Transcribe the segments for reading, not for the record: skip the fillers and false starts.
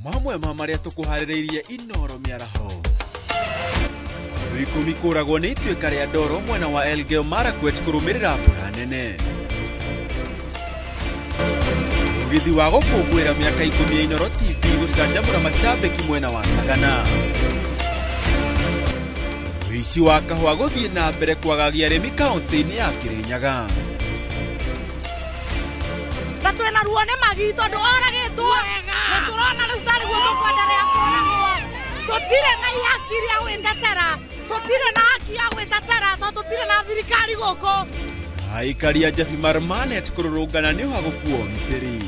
Mamwe ma marĩa tũkũharĩrĩirie Inoro mĩaraho. Andũ 10 kũragwo nĩ ituĩka rĩa ndoro mwena wa Elgeyo Marakwet kũrũmĩrĩra mbura nene. Mũgithi wa gũkũngũĩra mĩaka 10 ya Inoro TV gũcanjamũra macambĩki mwena wa Sagana. Ũici wa kahũa gũthiĩ na mbere kwagagia arĩmi kaũntĩ-inĩ ya Kĩrĩnyaga. Na twĩna ruo nĩ magi tondũ oragĩtwo na tũrona rĩu tarĩ guo tũkwenderea kũragwo. Tũtirĩ na ihaki rĩa gwĩtetera, tũtirĩ na haki ya gwĩtetera tondũ tũtirĩ na thirikari gũkũ. Aikari a Jabi Marmanet kũrũrũngana nĩ ũhagũku wa ũgitĩri.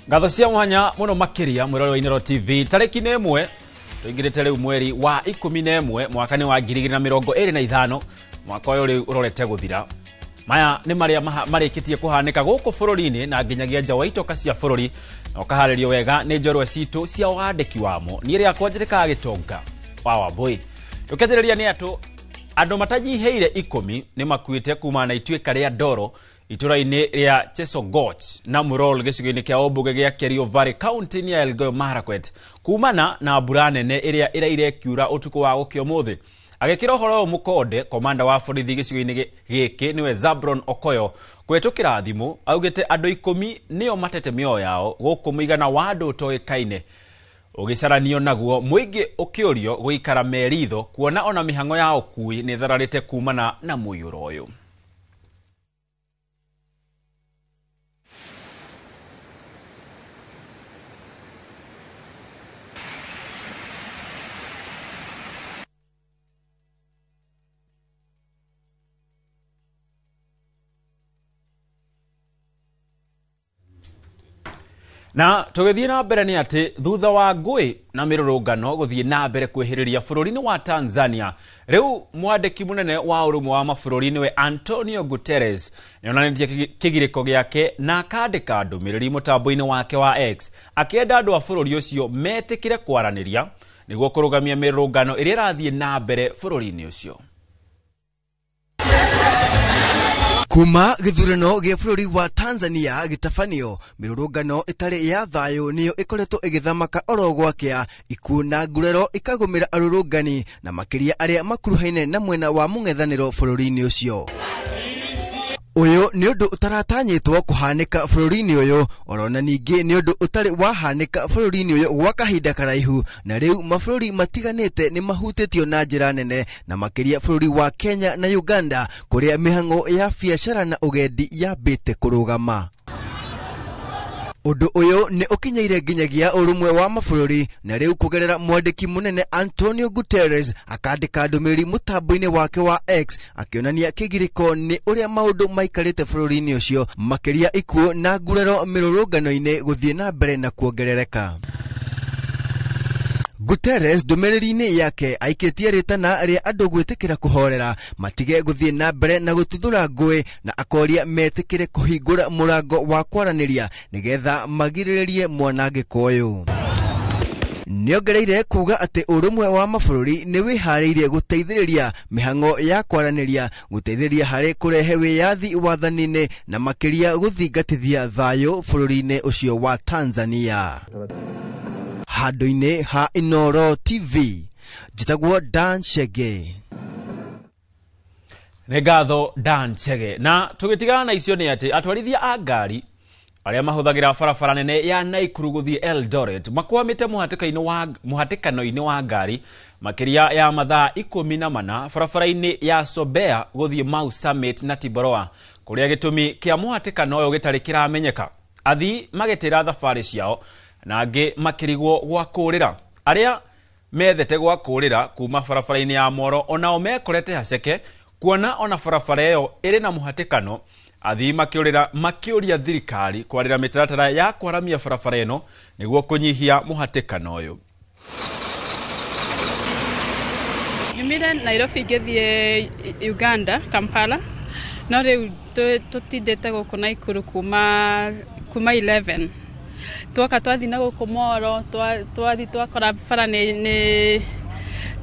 Ngatho cia mwanya muno makiria mwirore wa Inoro TV tariki nĩ 1 tũingĩrĩte rĩu mweri wa 11 mwaka nĩ wa 2025 mwaka ũyũ rĩu ũrorete gũthira. Maya nĩ marĩa marĩkĩtie kũhanĩka gũkũ bũrũri-inĩ na nginyagia nja wa itoka cia bũrũri na ũkaharĩrio wega nĩ njorua citũ cia wandĩki wamo. Niĩ rĩakwa njĩtĩkaga Gĩtonga wa Wambũi. Tũkĩanjĩrĩria nĩ atũ andũ matanyihĩire 10 nĩ makuĩte kumana na ituĩka rĩa ndoro itũra-inĩ rĩa Chesogoch na Murol gĩcigo-inĩ kĩa ũmbunge gĩa Kerio Valley kaunti-inĩ ya Elgeyo Marakwet kumana na mbura nene ĩrĩa ĩraire ĩkiura ũtukũ wa gũkĩa ũmũthĩ. Agĩkĩra ũhoro ũyũ mũkonde, komanda wa borithi gĩcigo-inĩ gĩkĩ nĩwe Zabron Okoyo kũhĩtũkĩra thimũ augĩte andũ 10 nĩo matete mĩoyo yao gũkũ mũigana wa andũ ũtoĩkaine ũgĩcaranio naguo mũingĩ ũkĩũrio gũikara meritho kuona ona mĩhang'o ya ũkui nĩ ĩthararĩte kumana na mũiyũro ũyũ. Na tũgĩthiĩ na mbere nĩ atĩ thutha wa ngũĩ na mĩrũrũngano gũthiĩ na mbere kwĩhĩrĩria bũrũri-inĩ wa Tanzania, rĩu mwandĩki mũnene wa ũrũmwe wa mabũrũri nĩwe Antonio Guterres nĩonanĩtie kĩgirĩko gĩake na akandĩka ndũmĩrĩri mũtambo-inĩ wake wa X akĩenda andũ a bũrũri ũcio metĩkĩre kwaranĩria nĩguo kũrũgamia mĩrũrũngano ĩrĩa ĩrathiĩ na mbere bũrũri-inĩ ũcio. Kuma gĩthurano gĩa bũrũri wa Tanzania gĩtabanio, mĩrũrũngano ĩtarĩ ya thayũ nĩyo ĩkoretwo ĩgĩthamaka oro gwakĩa, ikuũ na nguraro ikagũmĩra arũrũngani na makĩria arĩa makuruhaine na mwena wa mũng'ethanĩro bũrũri-inĩ ũcio. Ũyũ nĩ ũndũ ũtaratanyĩtwo kũhanĩka bũrũri-inĩ ũyũ, orona ningĩ nĩ ũndũ ũtarĩ wahanĩka bũrũri-inĩ ũyũ gwa kahinda karaihu, na rĩu mabũrũri matiganĩte nĩ mahutĩtio na njĩra nene, na makĩria bũrũri wa Kenya na Uganda kũrĩa mĩhang'o ya biacara na ũgendi yambĩte kũrũgama. Ũndũ ũyũ nĩ ũkinyeire nginyagia ũrũmwe wa mabũrũri, na rĩu kũgerera mwandĩki mũnene Antonio Guterres akandĩka ndũmĩrĩri mũtambo-inĩ wake wa X akĩonania kĩgirĩko nĩ ũrĩa maũndũ maikarĩte bũrũri-inĩ ũcio, makĩria ikuũ na nguraro mĩrũrũngano-inĩ gũthiĩ na mbere na kuongerereka. Guterres ndũmĩrĩri-inĩ yake aikĩtie rĩtana rĩa andũ gwĩtĩkĩra kũhorera, matige gũthiĩ na mbere na gũtuthũra ngũĩ, na akoria metĩkĩre kũhingũra mũrango wa kwaranĩria nĩgetha magirĩrĩrie mwanangĩko ũyũ. Nĩongereire kuga atĩ ũrũmwe wa mabũrũri nĩ wĩharĩirie gũteithĩrĩria mĩhang'o ya kwaranĩria, gũteithĩrĩria harĩ kũrehe wĩyathi wathani-inĩ na makĩria gũthingatithia thayũ bũrũri-inĩ ũcio wa Tanzania. Handũ-inĩ ha Inoro TV, njĩtagwo Dan Chege. Nĩ ngatho Dan Chege. Na tũgĩtigana na icio nĩ atĩ atwarithia a ngari arĩa mahũthagĩra barabara nene ya Naikuru gũthiĩ Eldoret makwamĩte mũhatĩkano-inĩ wa ngari makĩria ya mathaa 14 barabara-inĩ ya Sobea gũthiĩ Mau Summit na Tiboroa kũrĩa gĩtũmi kĩa mũhatĩkano ũyũ gĩtarĩ kĩramenyeka. Athii magĩtĩra thabarĩ ciao na angĩ makĩrigwo gwa kũũrĩra. Arĩa methete gwa kũũrĩra kuma barabara-inĩ ya Moro onao mekorete haceke kuona ona barabara ĩyo ĩrĩ na mũhatĩkano. Athii makĩũrĩra makĩũria thirikari kwarĩra mĩtaratara ya kwaramia barabara ĩno nĩguo kũnyihia mũhatĩkano ũyũ. Nyumire Nairobi ngĩthiĩ Uganda, Kampala. No rĩu tũtindĩte gũkũ Naikuru kuma 11. Twoka twathiĩ na gũkũ Moro, twathiĩ twakora bara nĩ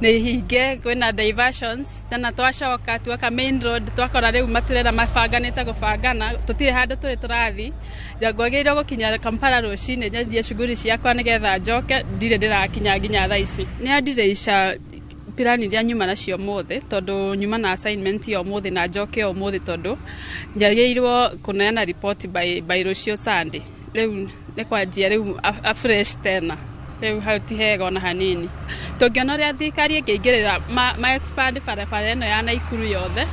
hinge, kwĩna diversions. Tena twacoka tuoka main road, twakora rĩu maturera mabanganĩte gũbangana, tũtirĩ handũ tũrĩ tũrathiĩ. Ngwagĩrĩirwo gũkinya Kampala rũcinĩ nyanjie shughuli ciakwa nĩgetha njoke, ndirĩ ndĩrakinya nginya thaa ici. Nĩ andirĩica plan iria nyuma nacio ũmũthĩ, tondũ nyuma na assignment ya ũmũthĩ na njoke ũmũthĩ, tondũ njagĩrĩirwo kũneana report by rũciũ Sunday. Rĩu nĩ kwanjia rĩu afresh tena. Rĩu hau ti hega ona hanini. Tũngĩona ũrĩa thirikari ĩngĩingĩrĩra ma expand barabara ĩno ya Naikuru yothe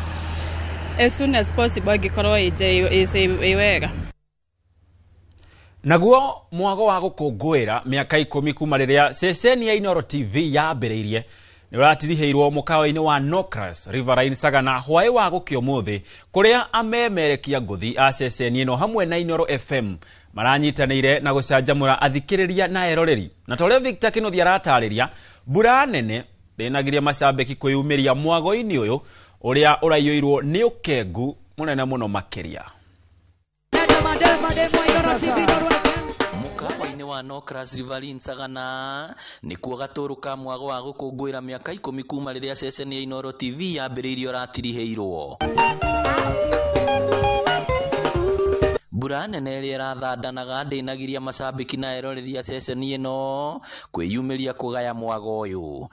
as soon as possible, ĩngĩkorwo ĩ wega. Naguo mwago wa gũkũngũĩra mĩaka 10 kuma rĩrĩa ceceni ya Inooro TV yambĩrĩirie nĩ ũratirihĩirwo mũkawa-inĩ wa Nocras Riverine Sagana hwaĩ wa gũkĩa ũmũthĩ, kũrĩa amemerekia ngũthi a ceceni ĩno hamwe na Inooro FM maranyitanĩire na gũcanjamũra athikĩrĩria na eroreri. Na ta ũrĩa Victor Kĩnuthia aratarĩria, mbura nene ndĩnagiria macambĩki kwĩyumĩria mwago-inĩ ũyũ ũrĩa ũraiyũirwo nĩ ũkengu mũnene mũno makĩria. Mũkawa-inĩ wa Nocras Riverine Sagana nĩkuo gatũrũ ka mwago wa gũkũngũĩra mĩaka 10 kuma rĩrĩa ceceni ya Inooro TV yambĩrĩirio ũratirihĩirwo. Mbura nene ĩrĩa ĩrathandanaga ndĩnagiria macambĩki na eroreri a ceceni ĩno kwĩyumĩria kũgaya mwago ũyũ.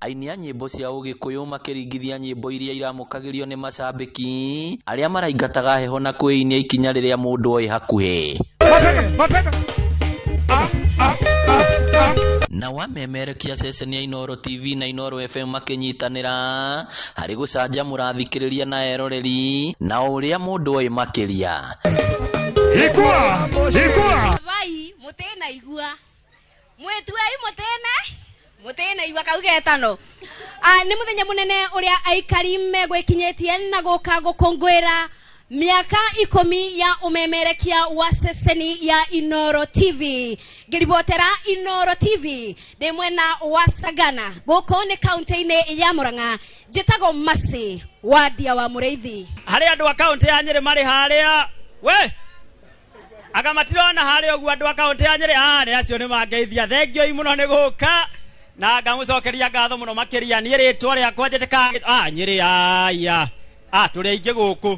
Aini a nyĩmbo cia ũgĩkũyũ makĩringithia nyĩmbo iria iramũkagĩrio nĩ macambĩki arĩa maraingataga heho na kwĩinia ikinya rĩrĩa mũndũ oĩ hakuhĩ. Na wamemerekia ceceni ya Inooro TV na Inooro FM makĩnyitanĩra harĩ gũcanjamũra athikĩrĩria na eroreri na ũrĩa mũndũ oĩ makĩria. Vai mũtĩna igua mwĩtuei mũtĩna igua kau getano. Nĩ mũthenya mũnene ũrĩa aikari megwĩkinyĩtie na gũka gũkũngũĩra miaka 10 ya umemerekia wa ceceni ya Inooro TV. Ngĩribotera Inooro TV ndĩ mwena wa Sagana, gũkũ nĩ kaunti-inĩ ya Murang'a. Njĩtagwo Mercy Wandia wa Mũrĩithi. Harĩ andũ a kaunti ya Nyĩrĩ marĩ harĩa we aga matirona harĩa ũguo andũ a kaunti ya Nyĩrĩ nĩ acio nĩ mangeithia. Thengioi mũno nĩ gũka na ngamũcokeria ngatho mũno makĩria. Niĩ rĩtwa rĩakwa njĩtĩkaga Nyĩrĩ aya tũrĩ aingĩ gũkũ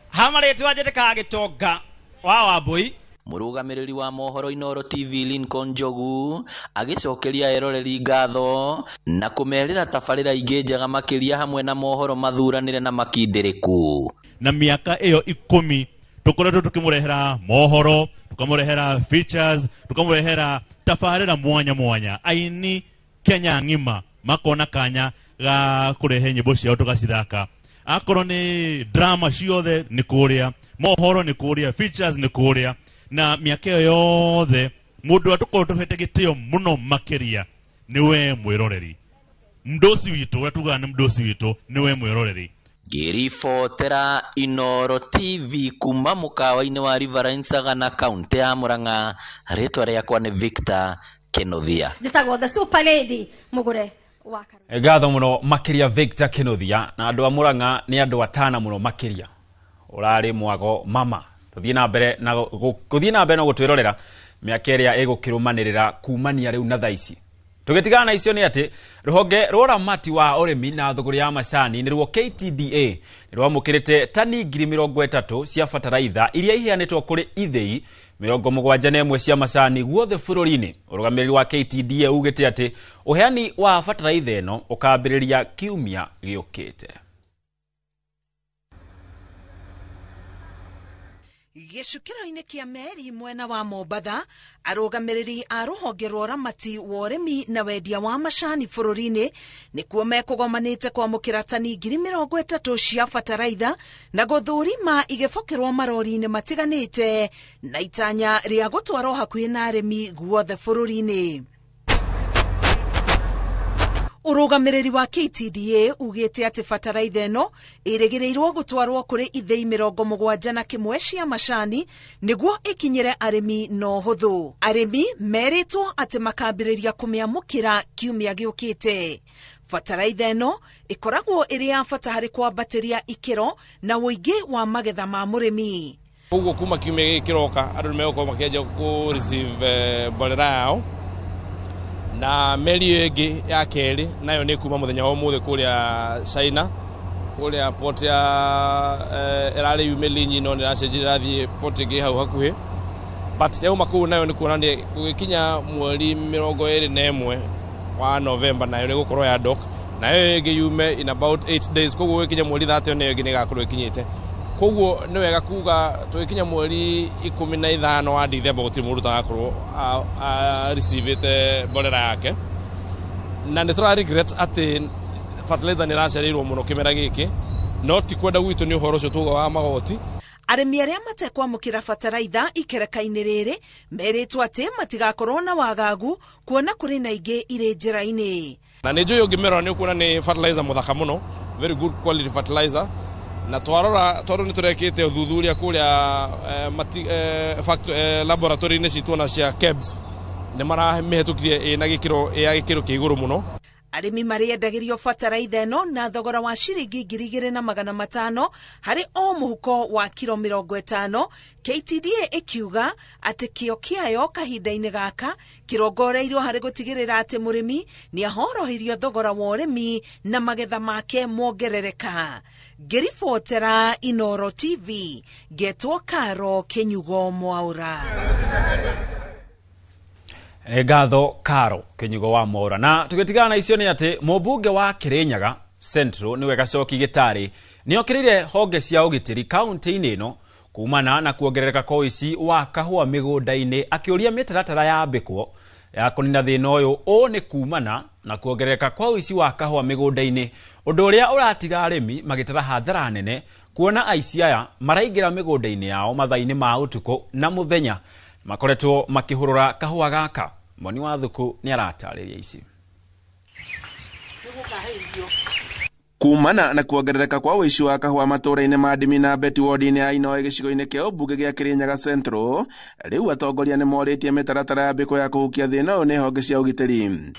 hama rĩtwa njĩtĩkaga Gĩtonga wa Wambũi. Mũrũgamĩrĩri wa mohoro Inooro TV Lincoln Njogu agĩcokeria eroreri ngatho na kũmerĩra tabarĩra ingĩ njega makĩria hamwe na mohoro mathuranĩre na makindĩrĩku. Na mĩaka ĩyo 10 tũkoretwo tũkĩmũrehera mohoro, tũkamũrehera features, tũkamũrehera tabarĩra mwanya mwanya. Aini Kenya ng'ima makona kanya ga kũrehe nyĩmbo ciao tũgacithaka. Akorwo nĩ drama ciothe nĩ kũrĩa, mohoro nĩ kũrĩa, features nĩ kũrĩa. Na mĩaka ĩyo yothe mũndũ atũkorwo tũhete gĩtĩo mũno makĩria nĩwe mwĩroreri. Mdosi witũ, ũrĩa tugaga nĩ mdosi witũ, nĩwe mwĩroreri. Ngĩribotera Inooro TV kuma mũkawa-inĩ wa Riverine Sagana kaunti ya Murang'a, rĩtwa rĩakwa nĩ Victor Kĩnuthia. Njĩtagwo the super lady Mũgũre. Ngatho mũno makĩria Victor Kĩnuthia. Na andũ a Murang'a nĩ andũ atana mũno makĩria. Ũrarĩ mwago mama. Tũthiĩ na mbere na gũthiĩ na mbere na gũtwĩrorera mĩaka ĩrĩa ĩgũkĩrũmanĩrĩra kumania rĩu na thaa ici. Tũgĩtigana na icio nĩ atĩ rũhonge rwa ũramati wa ũrĩmi na thũgũrĩ ya macani nĩruo KTDA nĩ rwamũkĩrĩte tani 30,000 cia bataraitha iria iheanĩtwo kũrĩ ithĩi 71 cia macani guothe bũrũri-inĩ. Ũrũgamĩrĩri wa KTDA ugĩte atĩ ũheani wa bataraitha ĩno ũkambĩrĩria kiumia gĩũkĩte. Gĩcukĩro-inĩ kĩa meri mwena wa Mombatha, arũgamĩrĩri a rũhonge rwa ũramati wa ũrĩmi na wendia wa macani bũrũri-inĩ nĩkuo mekũgomanĩte kwamũkĩra tani 30,000 cia bataraitha na gũthũrima igĩbokerwo marori-inĩ matiganĩte na itanya rĩa gũtwarwo hakuhĩ na arĩmi guothe bũrũri-inĩ. Ũrũgamĩrĩri wa KTDA ugĩte atĩ bataraitha ĩno ĩrĩgĩrĩirwo gũtwarwo kũrĩ ithĩi 71 cia macani nĩguo ĩkinyĩre arĩmi na ũhũthũ. Arĩmi merĩtwo atĩ makambĩrĩria kũmĩamũkĩra kiumia gĩũkĩte. Bataraitha ĩno ĩkoragwo ĩrĩ ya bata harĩ kwambatĩria ikĩro na ũingĩ wa magetha ma mũrĩmi. Koguo kuma kiumia gĩkĩ kĩroka andũ nĩ megũkorwo makĩanjia kũ receive mborera yao, na meri ĩyo ĩngĩ ya kerĩ nayo nĩ kuma mũthenya wa ũmũthĩ kũrĩa China, kũrĩa port ya ĩrarĩ yume Linyi no nĩ ĩracenjirie ĩrathiĩ port ĩngĩ hau hakuhĩ, but yauma kũu nayo nĩ kuonania gũgĩkinya mweri 21 wa November nayo nĩ gũkorwo ya dock, nayo ĩngĩ yume in about 8 days. Koguo gũgĩkinya mweri 30 nayo ĩngĩ nĩ ĩgakorwo ĩkinyĩte. Koguo nĩ wega kuga tũgĩkinya mweri 15 wa Dithemba gũtirĩ mũndũ ũtagakorwo receive mborera yake, na nĩ tũra regret atĩ fertilizer nĩ ĩracereirwo mũno kĩmera gĩkĩ, no ti kwenda gwitũ nĩ ũhoro ũcio tuga wa magoti. Arĩmi arĩa matekwamũkĩra bataraitha ikereka-inĩ rĩrĩ merĩtwo atĩ matigakorwo na wagagu kuona kũrĩ na ingĩ irĩ njĩra-inĩ. Na nĩ njũĩ ũngĩmĩrora nĩ ũkuona nĩ fertilizer mũthaka mũno, very good quality fertilizer, na twarora tondũ nĩ tũrekĩte ũthuthuria kũrĩa laboratory-inĩ citũ ona cia KEBS nĩ maramĩhetũkirie ĩna gĩkĩro ya gĩkĩro kĩa igũrũ mũno. Arĩmi marĩendagĩrio bataraitha ĩno na thogora wa ciringi 2,500 harĩ o mũhuko wa kiro 50. KTDA ĩkiuga atĩ kĩo kĩayo kahinda-inĩ gaka kĩrongoreirio harĩ gũtigĩrĩra atĩ mũrĩmi nĩ ahoroheirio thogora wa ũrĩmi na magetha make mongerereka. Ngĩribotera Inooro TV, ngetwo Karo Kĩnyugo Mwaũra. Ngatho Karo Kĩnyugo wa Mwaũra. Na tũgĩtigana na icio nĩ atĩ mũmbunge wa Kĩrĩnyaga Central nĩwe Gacoki Gĩtarĩ nĩokĩrĩire honge cia ũgitĩri kaunti-inĩ ĩno kumana na kuongerereka kwa ũici wa kahũa mĩgũnda-inĩ, akĩũria mĩtaratara yambĩkwo ya kũnina thĩna ũyũ. Ũũ nĩ kumana na kuongerereka kwa ũici wa kahũa mĩgũnda-inĩ, ũndũ ũrĩa ũratiga arĩmi magĩtara hathara nene kuona aici aya maraingĩra mĩgũnda-inĩ yao mathaa-inĩ ma ũtukũ na mũthenya makoretwo makĩhũrũra kahũa gaka. Moni wa Thuku nĩ aratarĩria ici. Kumana na kuongerereka kwa ũici wa kahũa matũũra-inĩ ma Ndimi na Beti ward-inĩ ya Inoe gĩcigo-inĩ kĩa ũmbunge gĩa Kĩrĩnyaga Central, rĩu atongoria nĩ morĩtie mĩtaratara ya mbĩkũ ya kũhukia thĩna ũyũ nĩ honge cia ũgitĩri.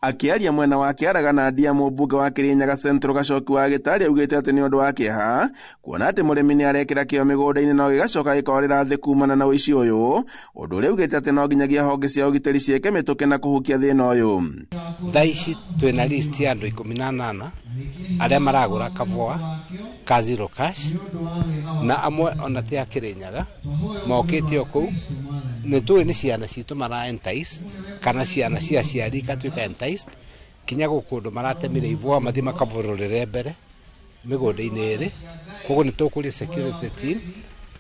Akĩaria mwena wa Kĩaraga na Ndia, mũmbunge wa Kĩrĩnyaga Central Gacoki wa Gĩtarĩ augĩte atĩ nĩ ũndũ wa kĩeha kuona atĩ mũrĩmi nĩ arekĩra kĩo mĩgũnda-inĩ no gĩgacoka gĩkorĩra thĩ kumana na ũici ũyũ, ũndũ ũrĩa augĩte atĩ no nginyagia honge cia ũgitĩri ciĩke mĩtũkĩ na kũhukia thĩna ũyũ. Thaa ici twĩna list ya andũ 18 arĩa maragũra kahũa ka zero cash, na amwe ona ti a Kĩrĩnyaga mokĩte o kũu. Nĩ tũĩ nĩ ciana citũ mara entice kana ciana cia aciari ikatuĩka enticed kinya gũkũ kũndũ maratemire ivũa mathiĩ makavũrũrĩre mbere mĩgũnda-inĩ ĩrĩ. Koguo nĩ tũkũria security team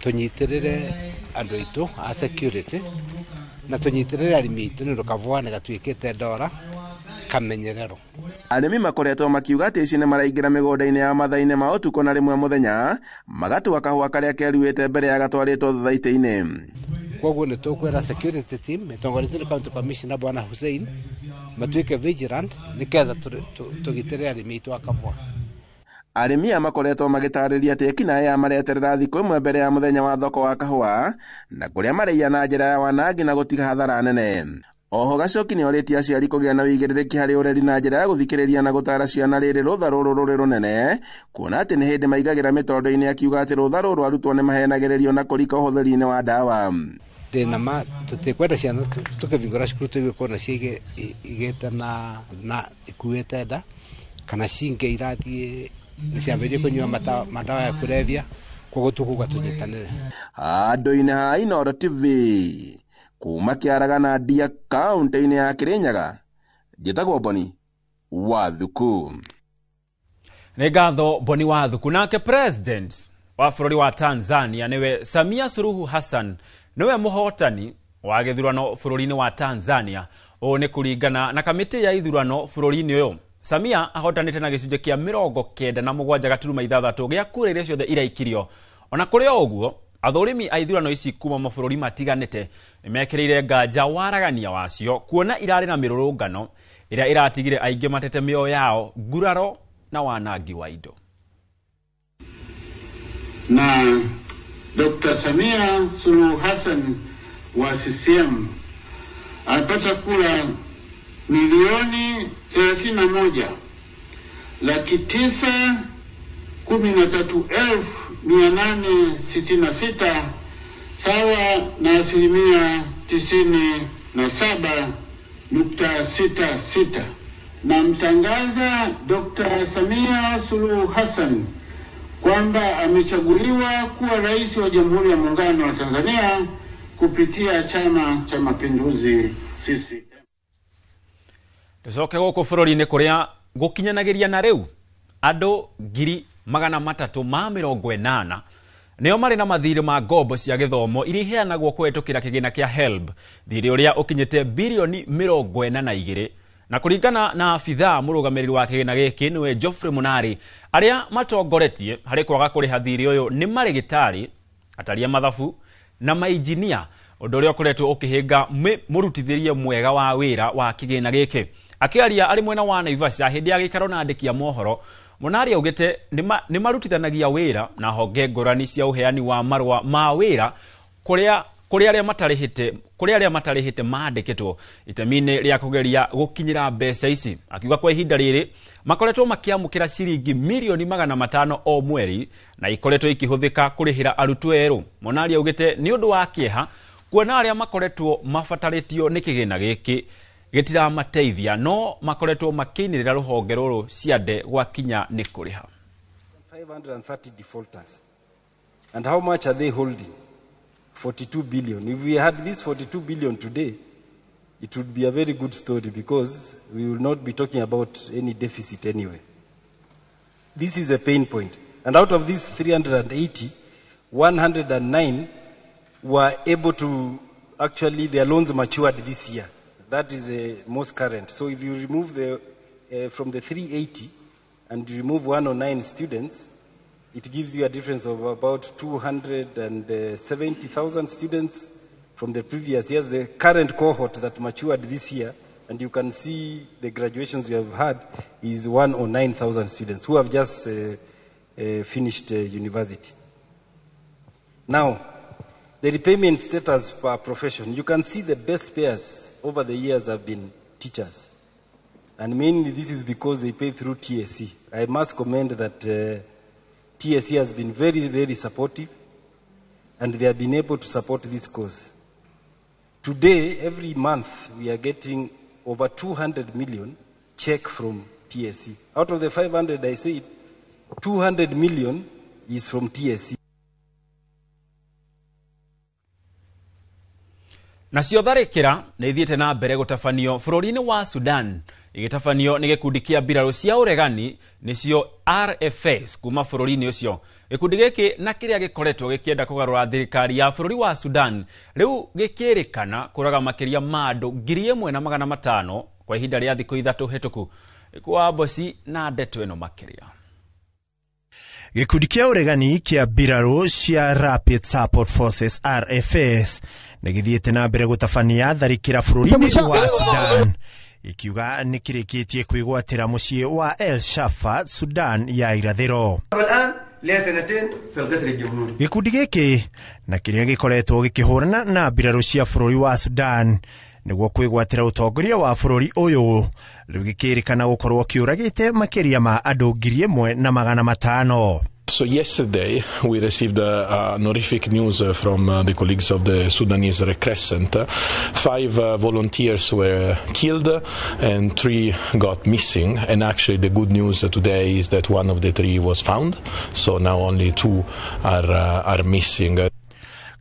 tũnyitĩrĩre andũ aitũ a security na tũnyitĩrĩre arĩmi aitũ nĩ ũndũ kahũa nĩ gatuĩkĩte ndora kamenyerero. Arĩmi makoretwo makiuga atĩ ici nĩ maraingĩra mĩgũnda-inĩ ya mathaa-inĩ ma ũtukũ na rĩmwe mũthenya magatua kahũa karĩa keruĩte mbere ya gatwarĩtwo thothaitĩ-inĩ. Koguo nĩ tũkwĩra security team ĩtongoretio nĩ county commissioner Bwana Hussein matuĩke vigilant nĩgetha tũgitĩre arĩmi aitũ a kahũa. Arĩmi aya makoretwo magĩtarĩria atĩ ekinaĩ aya mareterera thikũ ĩmwe mbere ya mũthenya wa thoko wa kahũa na kũrĩa maraiya na njĩra ya wanangi na gũtiga hathara nene. Oho Gacoki nĩ orĩtie aciari kũgĩa na ũigĩrĩrĩki harĩ ũreri na njĩra ya gũthikĩrĩria na gũtara ciana rĩrĩ rũtha rũrũ rũrĩ rũnene, kuona atĩ nĩ hĩndĩ maigagĩra mĩtondo-inĩ, akiuga atĩ rũtha rũrũ arutwo nĩ mahenagĩrĩrio na kũrika ũhũthĩri-inĩ wa ndawa. Ndĩna ma tũtikwenda ciana tũkĩbingũra cukuru tũigue kuona igĩte na ikuĩte nda kana cingĩ irathiĩ nĩciambĩrĩrie kũnyua madawa ya kulevya, koguo tũkuga tũnyitanĩre. Handũ-inĩ ha Inooro TV kuma Kĩaraga na Ndia kaunti-inĩ ya Kĩrĩnyaga, njĩtagwo Boni wa Thuku. Nĩ ngatho Boni wa Thuku. Nake president wa bũrũri wa Tanzania nĩwe Samia Suluhu Hassan nĩwe mũhotani wa gĩthurano bũrũri-inĩ wa Tanzania. Ũũ nĩ kũringana na kamĩtĩ ya ithurano bũrũri-inĩ ũyũ. Samia ahotanĩte na gĩcunjĩ kĩa 97.6 gĩa kura iria ciothe iraikirio. Ona kũrĩ o ũguo, Athũrimi a ithurano ici kuma mabũrũri matiganĩte nĩmekĩrĩire nganja waragania wacio kuona irarĩ na mĩrũrũngano ĩrĩa ĩratigire aingĩ matete mĩoyo yao, nguraro na wanangi wa indo. Na Dr. Samia Suluhu Hassan wa CCM amepata kura milioni 31,913,866 sawa na 97.66%. Namtangaza Dr. Samia Suluhu Hassan kwamba amechaguliwa kuwa rais wa Jamhuri ya Muungano wa Tanzania kupitia Chama cha Mapinduzi CCM. Tucoke gũkũ bũrũri-inĩ kũrĩa gũkinyanagĩria na rĩu andũ 380,000 nĩo marĩ na mathirĩ ma ngombo cia gĩthomo iria iheanagwo kũhetũkĩra kĩgĩna kĩa HELB, thirĩ ũrĩa ũkinyĩte birioni 42. Na kũringana na abithaa mũrũgamĩrĩri wa kĩgĩna gĩkĩ nĩwe Geoffrey Munari, arĩa matongoretie harĩ kwaga kũrĩha thirĩ ũyũ nĩ marĩgĩtarĩ, atari a mathabu na mainjinia, ũndũ ũrĩa ũkoretwo ũkĩhĩnga mũrutithĩrie mwega wa wĩra wa kĩgĩna gĩkĩ. Akĩaria arĩ mwena wa Naivasha hĩndĩ ya gĩikaro na andĩki a mohoro, Munari augĩte nĩ marutithanagia wĩra na honge ngũrani cia ũheani wa marũa ma wĩra kũrĩa arĩa matarĩhĩte mandĩkĩtwo itemi-inĩ rĩa kũgeria gũkinyĩra mbeca ici. Akiuga kwa ihinda rĩrĩ makoretwo makĩamũkĩra ciringi mirioni 500 o mweri na ikoretwo ikĩhũthĩka kũrĩhĩra arutwo erũ. Monari augĩte nĩ ũndũ wa kĩeha kuona arĩa makoretwo mabatarĩtio nĩ kĩgĩna gĩkĩ gĩtiramateithia, no makoretwo makĩinĩrĩra rũhonge rũrũ ciande gwakinya nĩ kũrĩha. 530 defaulters. And how much are they holding? 42 billion. If we had this 42 billion today, it would be a very good story because we will not be talking about any deficit anyway. This is a pain point. And out of these 380, 109 were able to actually, their loans matured this year. That is most current. So if you remove the, from the 380 and remove 109 students, it gives you a difference of about 270,000 students from the previous years, the current cohort that matured this year, and you can see the graduations we have had is 109,000 students who have just finished university. Now, the repayment status per profession, you can see the best payers over the years have been teachers. And mainly this is because they pay through TSC. I must commend that TSC has been very, very supportive, and they have been able to support this cause. Today, every month, we are getting over 200 million check from TSC. Out of the 500, I say 200 million is from TSC. Nacio tharĩkĩra nĩ ithiĩte na mbere gũtabanio bũrũri-inĩ wa Sudan, igĩtabanio nĩ gĩkundi kĩa mbirarũ cia ũregani nĩcio RFS kuma bũrũri-inĩ ũcio. Gĩkundi gĩkĩ na kĩrĩa gĩkoretwo gĩkĩenda kũgarũra thirikari ya bũrũri wa Sudan rĩu gĩkĩrĩkana kũraga makĩria ma andũ 1500 kwa ihinda rĩa thikũ 3 hĩtũku. Kwa Mboci na ndeto ĩno makĩria. Gĩkundi kĩa ũregani kĩa mbirarũ cia Rapid Support Forces RFS nĩ gĩthiĩte na mbere gũtabania tharĩkĩra bũrũri-inĩ wa Sudan, ikiuga nĩ kĩrĩkĩtie kwĩgwatĩra mũciĩ wa El Shafa, Sudan ya irathĩro. Gĩkundi gĩkĩ na kĩrĩa gĩkoretwo gĩkĩhũrana na mbirarũ cia bũrũri wa Sudan nĩguo kwĩgwatĩra ũtongoria wa bũrũri ũyũ rĩu gĩkĩrĩkana gũkorwo kĩũragĩte makĩria ma andũ 1500. So yesterday we received horrific news from the colleagues of the Sudanese Red Crescent. 5 volunteers were killed and 3 got missing. And actually the good news today is that one of the 3 was found. So now only 2 are missing.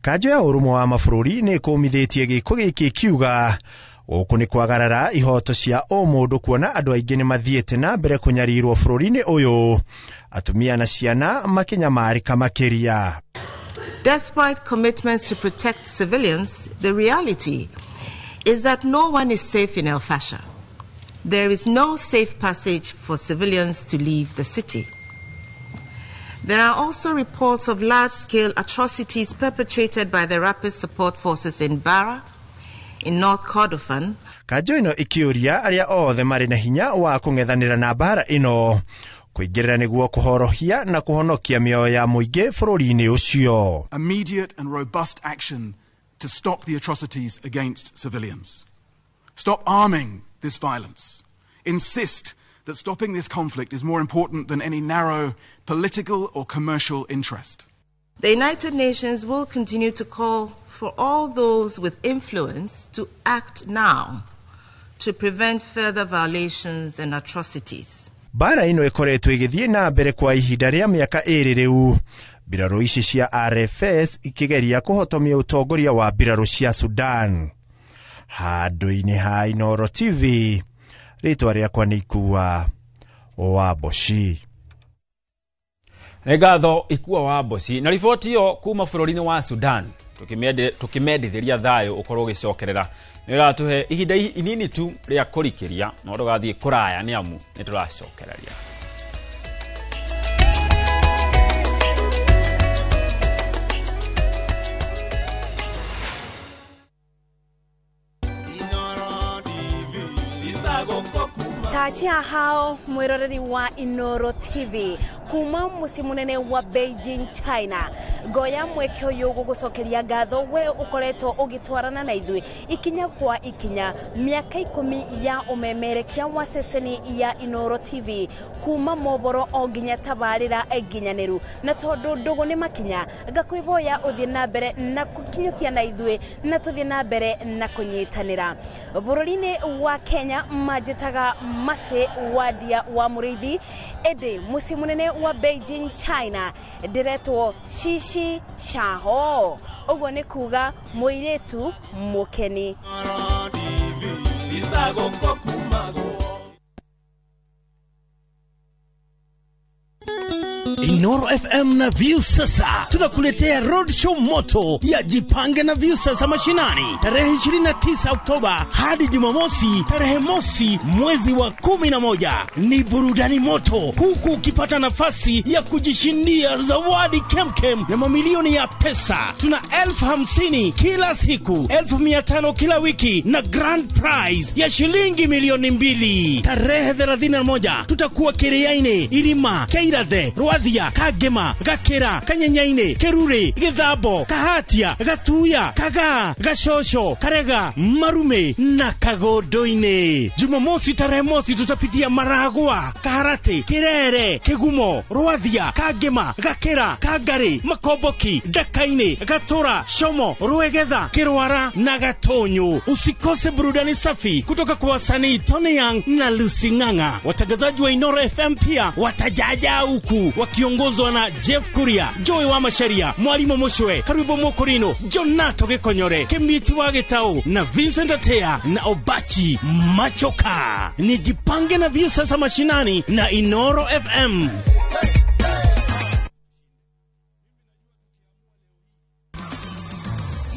Kanjo ya ũrũmwe wa mabũrũri nĩ ĩkũmithĩtie gĩko gĩkĩ kiuga gũkũ nĩ kwagarara ihoto cia ũmũndũ kuona andũ aingĩ nĩ mathiĩte na mbere kũnyarirwo bũrũri-inĩ ũyũ, atumia na ciana makĩnyamarĩka makĩria. Despite commitments to protect civilians, the reality is that no one is safe in El Fasher. There is no safe passage for civilians to leave the city. There are also reports of large-scale atrocities perpetrated by the Rapid Support Forces in Bara, in North Kordofan. Kanjo ĩno ĩkĩũria arĩa othe marĩ na hinya wa kũng'ethanĩra na mbara ĩno kũingĩrĩra nĩguo kũhorohia na kũhonokia mĩoyo ya mũingĩ bũrũri-inĩ ũcio. Immediate and robust action to stop the atrocities against civilians. Stop arming this violence. Insist that stopping this conflict is more important than any narrow political or commercial interest. The United Nations will continue to call for all those with influence to act now to prevent further violations and atrocities. Mbara ĩno ĩkoretwo ĩgĩthiĩ na mbere kwa ihinda rĩa mĩaka 2 rĩu. Mbirarũ ici cia RFS ikĩgeria kũhotomia ũtongoria wa mbirarũ cia Sudan. Handũ-inĩ ha Inooro TV, rĩtwa rĩakwa nĩ Ikua wa Mboci. Nĩ ngatho Ikua wa Mboci na riboti ĩyo kuma bũrũri-inĩ wa Sudan. Tukimendithĩria thayũ ũkorwo ũgĩcokerera. Nĩ ũratũhe ihinda inini tu rĩa kũrikĩria, no ndũgathiĩ kũraya nĩ amu nĩ tũracokereria. Tachia hao mwiroreri wa Inooro TV kuma muciĩ munene wa Beijing, China. Ngoya mweke ũyũ gũgũcokeria ngatho we ũkoretwo ũgĩtwarana na ithuĩ ikinya kwa ikinya mĩaka 10 ya ũmemerekia wa ceceni ya Inooro TV kuma mohoro o nginya tabarĩra nginyanĩru. Na tondũ ndũgũ nĩ makinya, ngakwĩhoya ũthiĩ na mbere na gũkinyũkia na ithuĩ na tũthiĩ na mbere na kũnyitanĩra. Bũrũri-inĩ wa Kenya manjĩtaga Mercy Wandia wa Mũrĩithi, ĩndĩ mũciĩ mũnene wa Beijing, China ndĩretwo Shishi Shaho, ũguo nĩ kuga mũirĩtu mũkeni. Inooro FM na Viusasa tunakuletea roadshow moto ya Jipange na Viusasa mashinani tarehe 29 Oktoba hadi Jumamosi tarehe mosi mwezi wa 11. Ni burudani moto huku ukipata nafasi ya kujishindia zawadi kemkem na mamilioni ya pesa. Tuna 50,000 kila siku, 500,000 kila wiki na grand prize ya shilingi 2,000,000. Tarehe 31 tutakuwa Kiriaini, Irima, Keirathe, Rwathia, Kagema, Gakira, Kanyenyaine, Kerure, Githambo, Kahatia, Gatuya, Kagaa, Gashosho, Karega, Marume na Kagondoini. Jumamosi tarehe mosi tutapitia Maragua, Kaharati, Kirere, Kigumo, Rwathia, Kagema, Gakira, Kangari, Makomboki, Dakaini, Gatura, Shomo, Ruegetha, Kirwara na Gatonyo. Usikose burudani safi kutoka kwa wasanii Tony Young na Lucy Ng'ang'a. Watangazaji wa Inooro FM pia watajaja huku wakiongozwa na Jeff Kuria, Joy wa Masharia, Mwalimu Mushwe, Karibu Mokorino, Jonato Gikonyore, Kemiti wa Gitau na Vincent Atea na Obachi Machoka. Ni Jipange na Viusasa mashinani na Inooro FM.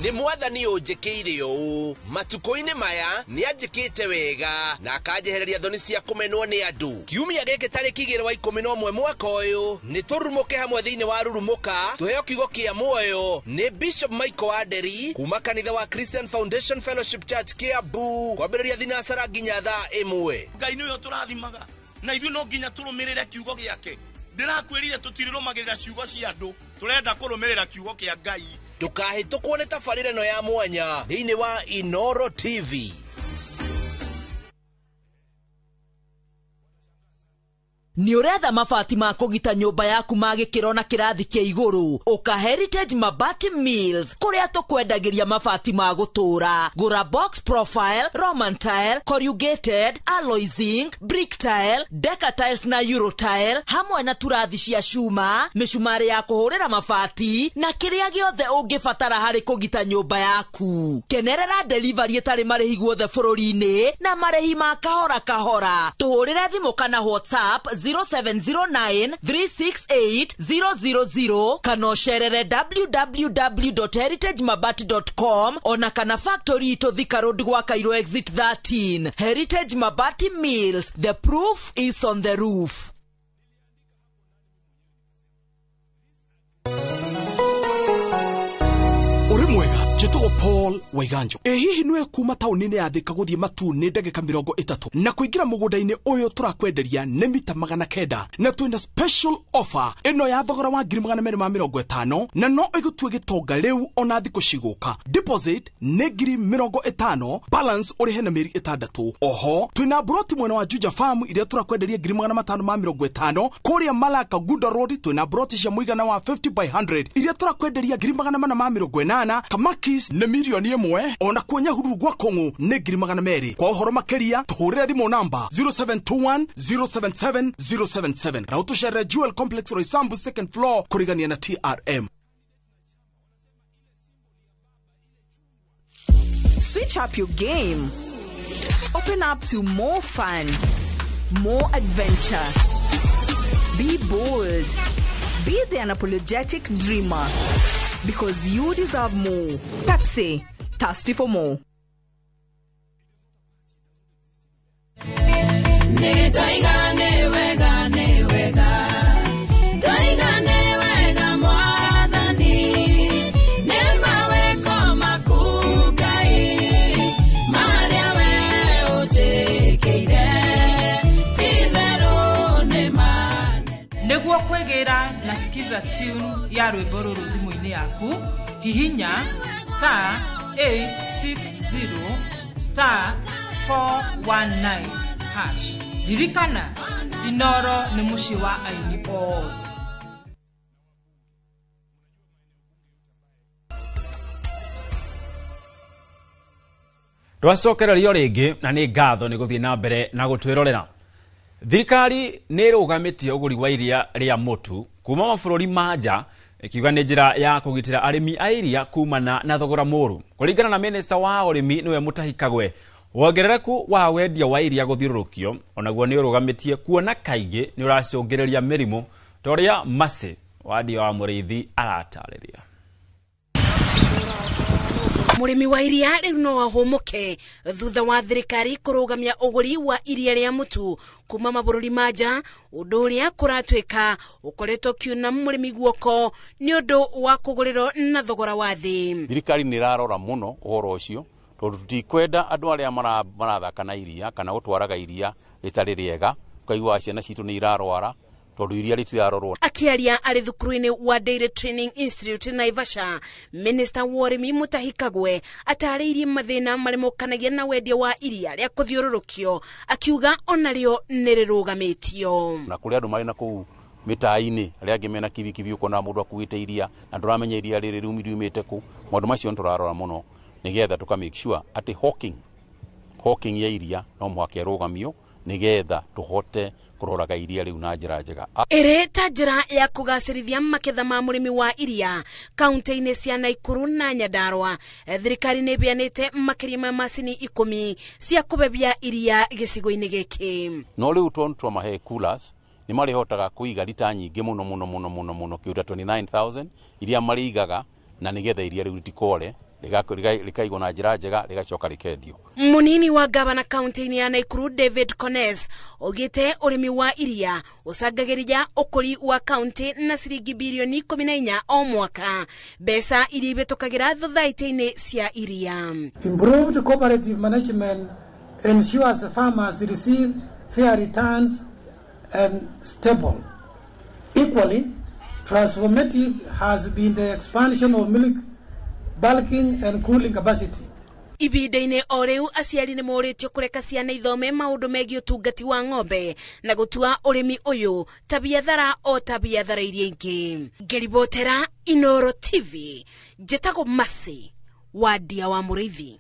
Nĩ mwathani ũnjĩkĩire ũũ matukũ-inĩ maya nĩ anjĩkĩte wega na akanjehereria thoni cia kũmenwo nĩ andũ. Kiumia gĩkĩ tarĩki 11 mwaka ũyũ nĩ tũrurumũke hamwe thĩinĩ wa Rurumũka tũheo kiugo kĩa muoyo nĩ Bishop Michael Aderi kuma kanitha wa Christian Foundation Fellowship Church Kiambu kwambĩrĩria thinacara nginya thaa 1. Ngai nĩwe ũtũrathimaga na ithuĩ no nginya tũrũmĩrĩre kiugo gĩake. Ndĩrakwĩrire tũtirĩrũmagĩrĩra ciugo cia andũ, tũrenda kũrũmĩrĩra kiugo kĩa Ngai. Ndũkahĩtũkwo nĩ tabarĩra ĩno ya mwanya thĩinĩ wa Inooro TV. Nĩ ũretha mabati ma kũgita nyũmba yaku ma gĩkĩro na kĩrathi kĩa igũrũ? Ũka Heritage Mabati Mills kũrĩa tũkwendagĩria mabati ma gũtũũra. Gũra box profile, Roman tile, corrugated, alloy zinc, brick tile, deca tiles na euro tile hamwe na turathi cia cuma, mĩcumarĩ ya kũhũrĩra mabati na kĩrĩa gĩothe ũngĩbatara harĩ kũgita nyũmba yaku. Kenerera delivery ĩtarĩ marĩhi guothe bũrũri-inĩ na marĩhi ma kahora kahora. Tũhũrĩre thimũ kana WhatsApp 0709 368 000 kana ũcerere www.heritagemabati.com ona kana factory itũ Thika Road gwa Cairo exit 13. Heritage Mabati Mills, the proof is on the roof. Njĩtagwo Paul Waiganjo. Ĩ hihi nĩwe kuma taũni-inĩ ya Thika gũthiĩ Matu nĩ ndagĩka 30 na kũingĩra mũgũnda-inĩ ũyũ tũrakwenderia nĩ mita 900 na twĩna special offer ĩno ya thogora wa 250,000 na no ĩgũtue gĩtonga rĩu ona thikũ cigũka. Deposit nĩ 50,000, balance ũrĩhe na mĩeri 6. Oho twĩna broti mwena wa Juja Farm iria tũrakwenderia 550,000. Kũrĩa Malaka Gunda Road twĩna broti cia mũigana wa 50 by 100 iria tũrakwenderia 480,000. Kamakis nĩ 1,000,000, ona kuo Nyahururu gwa Kong'u nĩ 200,000. Kwa ũhoro makĩria tũhũrĩre thimũ namba 0721 077 077 na ũtũcerere Jewel Complex Roysambu second floor kũrigania na TRM. Switch up your game. Open up to more fun, more adventure. Be bold. Be the unapologetic dreamer. Because you deserve more. Pepsi, thirsty for more. Nĩguo kwĩgĩra na skiza tune ya rwĩmbo rũrũ thimũ-inĩ yaku, hihinya star 860 star 419 hash. Ririkana, Inoro nĩ mũciĩ wa aini othe. Twacokererio rĩngĩ na nĩ ngatho nĩ gũthiĩ na mbere na gũtwĩrorera. Thirikari nĩ ĩrũgamĩtie ũgũri wa iria rĩa mũtu kuma mabũrũri ma nja ĩkiuga nĩ njĩra ya kũgitĩra arĩmi a iria kumana na thogora mũũru. Kũringana na minista wa ũrĩmi nĩwe Mutahi Kagwe, wongerereku wa wendia wa iria gũthiũrũrũkio onaguo nĩ ũrũgamĩtie kuona kaingĩ nĩ ũracũngĩrĩria mĩrimũ ta ũrĩa Mercy Wandia wa Mũrĩithi aratarĩria. Mũrĩmi wa iria rĩu no ahũmũke thutha wa thirikari kũrũgamia ũgũri wa iria rĩa mũtu kuma mabũrũri ma nja, ũndũ ũrĩa kũratuĩka ũkoretwo ũkiuna mũrĩmi guoko nĩ ũndũ wa kũgũrĩrwo na thogora wa thĩ. Thirikari nĩ ĩrarora mũno ũhoro ũcio tondũ tũtikwenda andũ arĩa marathaka na iria kana gũtwaraga iria rĩtarĩ rĩega, ũkaigua ciana citũ nĩ irarwara tondũ iria rĩtirarorwo. Akiaria arĩ thukuru-inĩ wa Dairy Training Institute Naivasha, Minister wa ũrĩmi Mutahi Kagwe atarĩirie mathĩna marĩa mokanagia na wendia wa iria rĩa kũthiũrũrũkio, akiuga onarĩo nĩ rĩrũgamĩtio. Na kũrĩ andũ marĩ na kũu mĩtaa-inĩ arĩa angĩ mena kibikibi ũkona mũndũ akuĩte iria na ndũramenya iria rĩrĩ riumĩte kũ. Maũndũ macio nĩ tũrarora mũno nĩgetha tũka make sure atĩ hawking ya iria no mũhaka ĩrũgamio nĩgetha tũhote kũroraga iria rĩu na njĩra njega. Ĩrĩ ta njĩra ya kũgacĩrithia maketha ma mũrĩmi wa iria kaunti-inĩ cia Naikuru na Nyandarua, thirikari nĩ ĩheanĩte makĩria ma macini 10 cia kũbebia iria gĩcigo-inĩ gĩkĩ. No rĩu tondũ twamahe coolers nĩ marĩhotaga kũiga rita nyingĩ mũno mũno mũno mũno mũno kĩũta 29,000 iria marĩigaga na nĩgetha iria rĩu rĩtikore rĩkaigwo na njĩra njega rĩgacoka rĩkendio. Munini wa gavana kaunti-inĩ ya Naikuru David Kones augĩte ũrĩmi wa iria ũcangagĩria ũkũri wa kaunti na ciringi birioni 14 o mwaka, mbeca iria ibĩtũkagĩra thothaitĩ-inĩ cia iria. Improved cooperative management ensures farmers receive fair returns and stable. Equally, transformative has been the expansion of milk bulking and cooling capacity. Ibinda-inĩ o rĩu aciari nĩ morĩtio kũreka ciana ithome maũndũ megiĩ ũtungati wa ng'ombe na gũtua ũrĩmi ũyũ ta biathara o ta biathara iria ingĩ. Ngĩribotera Inoro TV, njĩtagwo Mercy Wandia wa Mũrĩithi.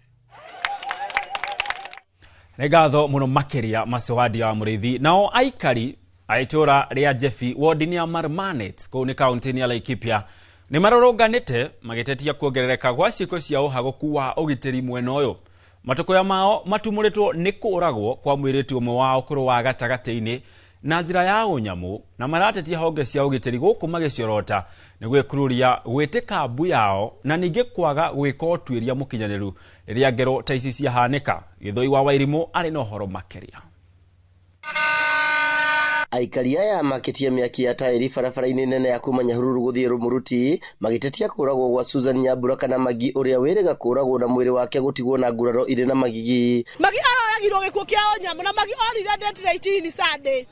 Nĩ ngatho mũno makĩria Mercy Wandia wa Mũrĩithi. Nao aikari a itũũra rĩa Jebi wodi-inĩ ya Marmanet kũu nĩ kaunti-inĩ ya Laikipia nĩ marũrũnganĩte magĩtetia kuongerereka gwa ciĩko cia ũhagũku wa ũgitĩri mwena ũyũ. Matũkũya mao matumũrĩtwo nĩ kũũragwo kwa mũirĩtu ũmwe wa ũkũrũ wa gatagatĩ-inĩ na njĩra ya ũnyamũ, na maratetia honge cia ũgitĩri gũkũ magĩciorota nĩ gwĩkururia gwĩtĩka mbu yao na ningĩ kwaga gwĩka ũtuĩria mũkinyanĩru rĩrĩa ngero ta ici ciahanĩka. Gĩthũi wa Wairimũ arĩ na ũhoro makĩria. Aikari aya makĩtie mĩaki ya taĩri barabara-inĩ nene ya kuma Nyahururu gũthiĩ Rũmũruti magĩtetia kũragwo gwa Susan Nyambura kana Magi ũrĩa wĩrĩga kũragwo na mwĩrĩ wake gũtigwo na nguraro irĩ na magigi. Magi aroragirwo gĩkuũ kĩa ũnyamũ na Magi orire date 19 Sunday.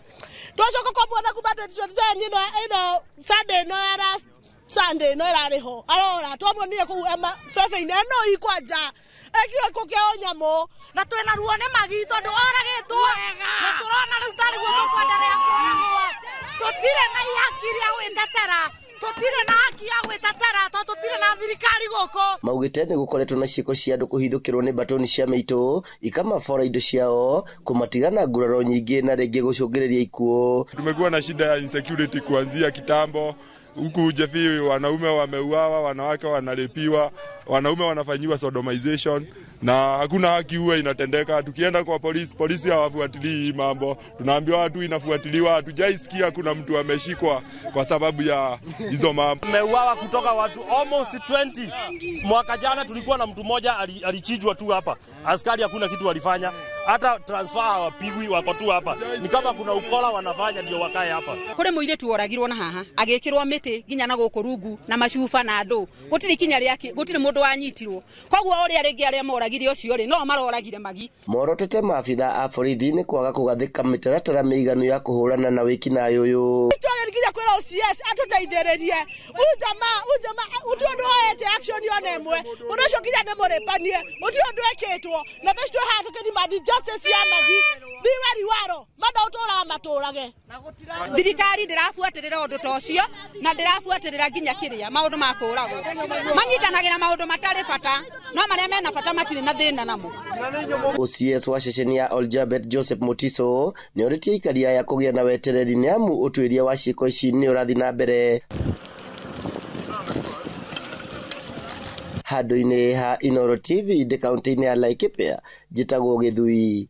Twacoka kũmuona kuma 2027 ĩno Sunday ĩno ya last Sunday no ĩrarĩ ho arora twamuonire kũu bebe-inĩ ĩno ikwanja ekirwo gĩkuũ kĩa ũnyamũ na twĩna ruo nĩ Magi tondũ oragĩtwo na tũrona rĩu tarĩ guo tũkwenderea kũragwo. Tũtirĩ na ihaki rĩa gwĩtetera, tũtirĩ na haki ya gwĩtetera tondũ tũtirĩ na thirikari gũkũ. Maugĩte nĩ gũkoretwo na ciĩko cia andũ kũhithũkĩrwo nĩ mbatoni cia mĩitũ ikamabora indo ciao kũmatigana nguraro nyingĩ na rĩngĩ gũcũngĩrĩria ikuũ. Tumekuwa na shida ya insecurity kuanzia kitambo. Huku Jefi wanaume wameuawa, wanawake wanalepiwa, wanaume wanafanyiwa sodomization na hakuna haki huwa inatendeka. Tukienda kwa polisi, polisi hawafuatilii hii mambo. Tunaambiwa watu inafuatiliwa, hatujaisikia kuna mtu ameshikwa kwa sababu ya hizo mambo. Tumeuawa kutoka watu almost 20. Mwaka jana tulikuwa na mtu mmoja alichinjwa tu hapa. Askari hakuna kitu walifanya. Hata transfer hawapigwi, wako tu hapa. Ni kama kuna ukola wanafanya ndio wakae hapa. Kuri muiritu oragirwo na haha agikirwo miti nginya na guku rungu na macuba na andu gutiri kinya riaki gutiri mundu wanyitirwo koguo uria ringi aria moragire ucio ri no maroragire Magi. Morotete maabitha a borithi ni kwaga kugathika mitaratara miiganu ya kuhurana na wikinaĩ uyu. Nginya kwĩra OCS atũteithĩrĩrie ujamaa uti ũndũ oete action yone ĩmwe mũndũ ũcio nginya nĩ mũrĩpanie ũti ũndũ ĩkĩtwo na thaa ici twĩ haha tũkĩdemand justice ya Magi thiwe riwaro manda ũtũraga matũrage. Thirikari ndĩrabuatĩrĩra ũndũ ta ũcio na ndĩrabuatĩrĩra nginya kĩrĩa maũndũ ma kũragwo manyitanagĩra maũndũ matarĩ bata no marĩa mena bata matirĩ na thĩna namo. OCS wa ceceni ya Oljabet Joseph Mutiso nĩ orĩtie aikari aya kũgĩa na wetereri nĩ amu ũtuĩria wa ciĩko ici nĩ ũrathiĩ na mbere. Handũ-inĩ ha Inooro TV ndĩ kaunti-inĩ ya Laikipia, njĩtagwo Gĩthui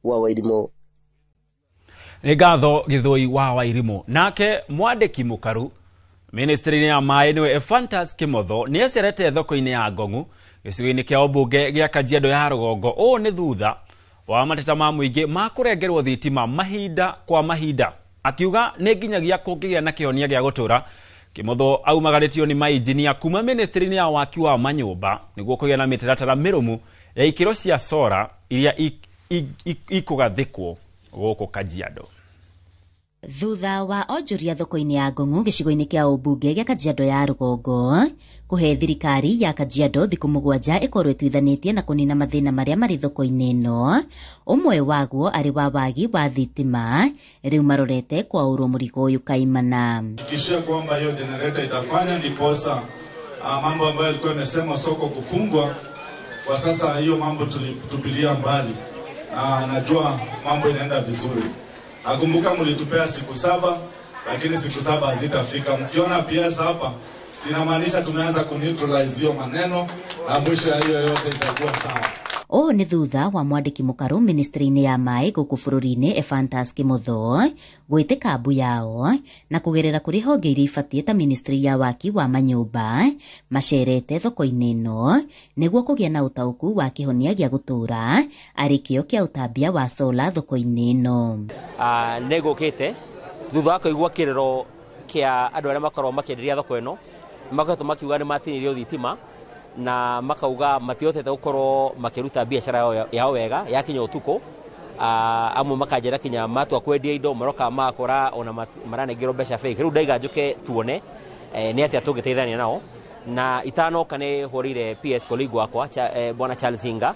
wa Wairimũ. Nĩ ngatho Gĩthui wa Wairimũ. Nake mwandĩki mũkaru ministry-inĩ ya maĩ nĩwe Ephantus Kimotho nĩ acerete thoko-inĩ ya Ngong'u gĩcigo-inĩ kĩa ũmbunge gĩa Kajiado ya rũgongo. Ũũ nĩ thutha wa mateta ma mũingĩ ma kũrengerwo thitima mahinda kwa mahinda, akiuga nĩ nginyagia kũngĩgĩa na kĩhonia gĩa gũtũra. Kimotho aumagarĩtio nĩ mainjinia kuma ministry-inĩ ya waki wa manyũmba nĩguo kũgĩa na mĩtaratara mĩrũmu ya ikĩro cia sora iria ikũgathĩkwo gũkũ Kajiado. Thutha wa onjoria thoko-inĩ ya Ngong'u gĩcigo-inĩ kĩa ũmbunge gĩa Kajiado ya rũgongo kũhe thirikari ya Kajiado thikũ 7 ĩkorwo ĩtuithanĩtie na kũnina mathĩna marĩa marĩ thoko-inĩ ĩno, ũmwe waguo arĩ wa wagi wa thitima, rĩu marorete kwaũrwo mũrigo ũyũ kaimana. Hakikishia kwamba hiyo generator itafanya ndiposa mambo ambayo yalikuwa yamesema soko kufungwa kwa sasa, hiyo mambo tulitupilia mbali. Najua mambo inaenda vizuri. Nakumbuka mlitupea siku 7, lakini siku 7 hazitafika. Mkiona PS hapa, sinamaanisha tumeanza kuneutralize hiyo maneno na mwisho ya hiyo yote itakuwa sawa. Ũũ nĩ thutha wa mwandĩki mũkaru ministry-inĩ ya maĩ gũkũ bũrũri-inĩ Ephantus Kimotho gwĩtĩka mbu yao na kũgerera kũrĩ honge iria ibatiĩ ta ministry ya waki wa manyũmba macerete thoko-inĩ ĩno nĩguo kũgĩa na ũtaũku wa kĩhonia gĩa gũtũũra arĩ kĩo kĩa ũtambia wa sola thoko-inĩ ĩno. Nĩ ngũkĩte thutha wa kũigua kĩrĩro kĩa andũ arĩa makoragwo makĩenderia thoko ĩno, makoretwo makiuga nĩ matinirio thitima na makauga matihotete gukorwo makiruta biacara yao wega yakinya utuku. Amwe makanjĩra kinya matua kwendia indo maroka makora ona maranengerwo mbeca fake. Rĩu ndaiga njuke tuone nĩ atĩa tũngĩteithania nao, na itanoka nĩ hũrĩire PS colleague wakwa bwana Charles Hinga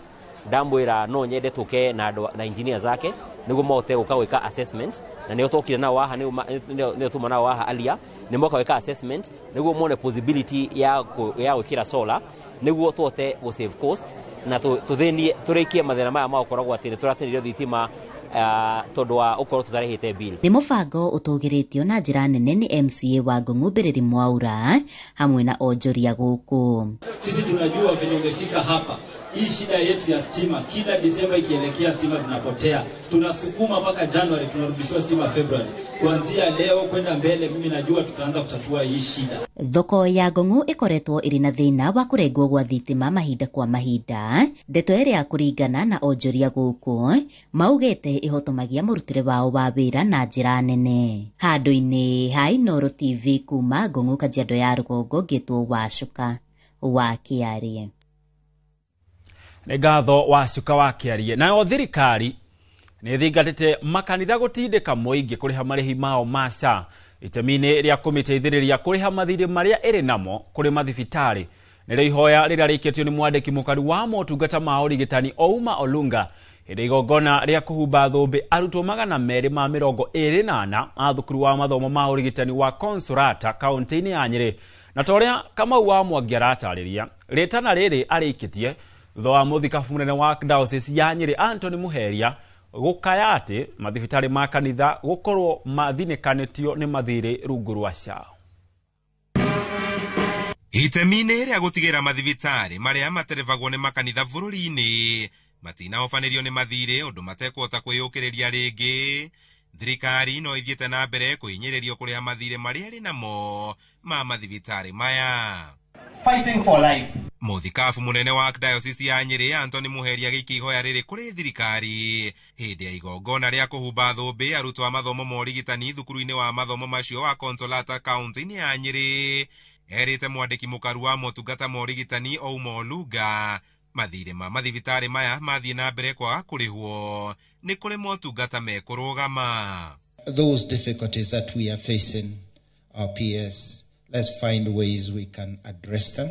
ndamwĩra no nyende tũke na na engineers ake nĩguo mahote gũka gwĩka assessment, na nĩo tũkire nao haha, nĩo tuma nao haha alia nĩ moka gwĩka assessment nĩguo mone possibility ya gwĩkĩra solar nĩguo tũhote gũ save cost na tũthĩnie tũrĩkie mathĩna maya ma gũkoragwo atĩ nĩ tũratinirio thitima tondũ wa ũkorwo tũtarĩhĩte bill. Nĩ mũbango ũtũgĩrĩtio na njĩra nene nĩ MCA wa Ngong'u Mbĩrĩri Mwaura hamwe na onjoria gũkũ. Sisi tunajua venye umefika hapa Hii shida yetu ya stima, kila Disemba ikielekea stima zinapotea, tunasukuma mpaka Januari, tunarudishiwa stima Februari. Kuanzia leo kwenda mbele, mimi najua tutaanza kutatua hii shida. Thoko ya Ngong'u ĩkoretwo ĩrĩ na thĩna wa kũrengwo gwa thitima mahinda kwa mahinda, ndeto ĩrĩa kũringana na onjoria gũkũ maugĩte ĩhotomagia mũrutĩre wao wa wĩra na njĩra nene. Handũ-inĩ ha Inooro TV kuma Ngong'u, Kajiado ya Rũgongo, ngĩtwo Wacuka wa Kĩarie. Nĩ ngatho Wacuka wa Kĩarie. Nayo thirikari nĩ ĩthingatĩte makanitha gũtindĩka mũingĩ kũrĩha marĩhi mao ma SHA itemi-inĩ rĩa kũmĩteithĩrĩria kũrĩha mathirĩ marĩa ĩrĩ namo kũrĩ mathibitarĩ. Nĩrĩo ihoya rĩrĩa rĩikĩtio nĩ mwandĩki mũkaru wa motungata ma ũrigitani Ouma Olunga hĩndĩ igongona rĩa kũhumba thũmbĩ arutwo 224 a thukuru wa mathomo ma ũrigitani wa Consolata kaunti-inĩ ya Nyĩrĩ. Na ta ũrĩa Kamau wa Mwangi aratarĩria, rĩtana rĩrĩ arĩikĩtie thutha wa mũthikabu mũnene wa diocese ya Nyĩrĩ Anthony Muheria gũkaya atĩ mathibitarĩ ma kanitha gũkorwo mathinĩkanĩtio nĩ mathirĩ rungu rwa SHA. Itemi-inĩ rĩa gũtigĩra mathibitarĩ marĩa materebagwo nĩ makanitha bũrũri-inĩ matinahobanĩrio nĩ mathirĩ ũndũ matekũhota kwĩyũkĩrĩria rĩngĩ, thirikari no ĩthiĩte na mbere kũhinyĩrĩrio kũrĩha mathirĩ marĩa ĩrĩ namo ma mathibitarĩ maya. Fighting for life. Mũthikabu mũnene wa diocese ya Nyĩrĩ Anthony Muheria agĩikia ihoya rĩrĩ kũrĩ thirikari hĩndĩ ya igongona rĩa kũhumba thũmbĩ arutwo a mathomo ma ũrigitani thukuru-inĩ wa mathomo macio wa Consolata kaunti-inĩ ya Nyĩrĩ. Erĩte mwandĩki mũkaru wa motungata ma ũrigitani Ouma Olunga mathirĩ ma mathibitarĩ maya mathiĩ na mbere kwaga kũrĩhwo nĩ kũrĩ motungata mekũrũgama. Those difficulties that we are facing, our peers, let's find ways we can address them.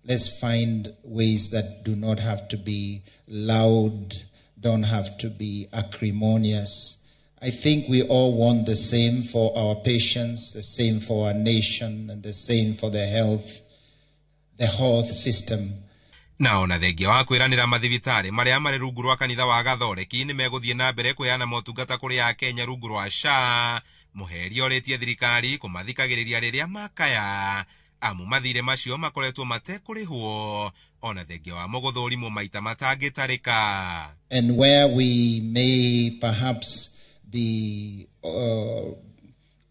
Let's find ways that do not have to be loud, don't have to be acrimonious. I think we all want the same for our patients, the same for our nation, and the same for the health system. Na ona thengia wa kwĩranĩra mathibitarĩ marĩa marĩ rungu rwa kanitha wa Gathoreki nĩ megũthiĩ na mbere kũheana motungata kũrĩ Akenya rungu rwa SHA, Muheria orĩtie thirikari kũmathikagĩrĩria rĩrĩa makaya amu mathirĩ macio makoretwo matekũrĩhwo ona thengia wa mũgũthũrimwo maita matangĩtarĩka. And where we may perhaps be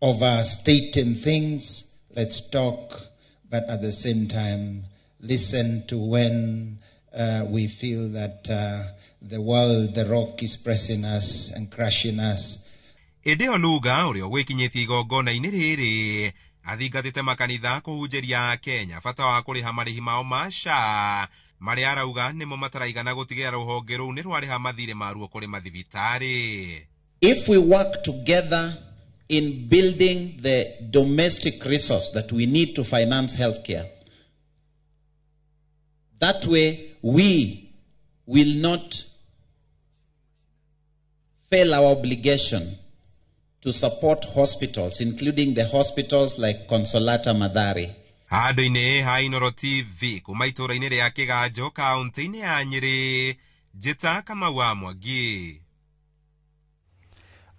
overstating things, let's talk, but at the same time listen to when we feel that the world, the rock is pressing us and crushing us. Ĩndĩ Olunga ũrĩa ũgwĩkinyĩtie igongona-inĩ rĩrĩ athingatĩte makanitha kũhunjĩria Akenya bata wa kũrĩha marĩhi mao ma SHA marĩa arauga nĩmo mataraigana gũtigĩrĩra rũhonge rũu nĩ rwarĩha mathirĩ maruo kũrĩ mathibitarĩ. If we work together in building the domestic resource that we need to finance healthcare, that way we will not fail our obligation to support hospitals, including the hospitals like Consolata Mathari. Handũ-inĩ ha Inooro TV kuma itũũra-inĩ rĩa Kĩganjo kaunti-inĩ ya Nyĩrĩ, njĩta Kamau wa Mwangi.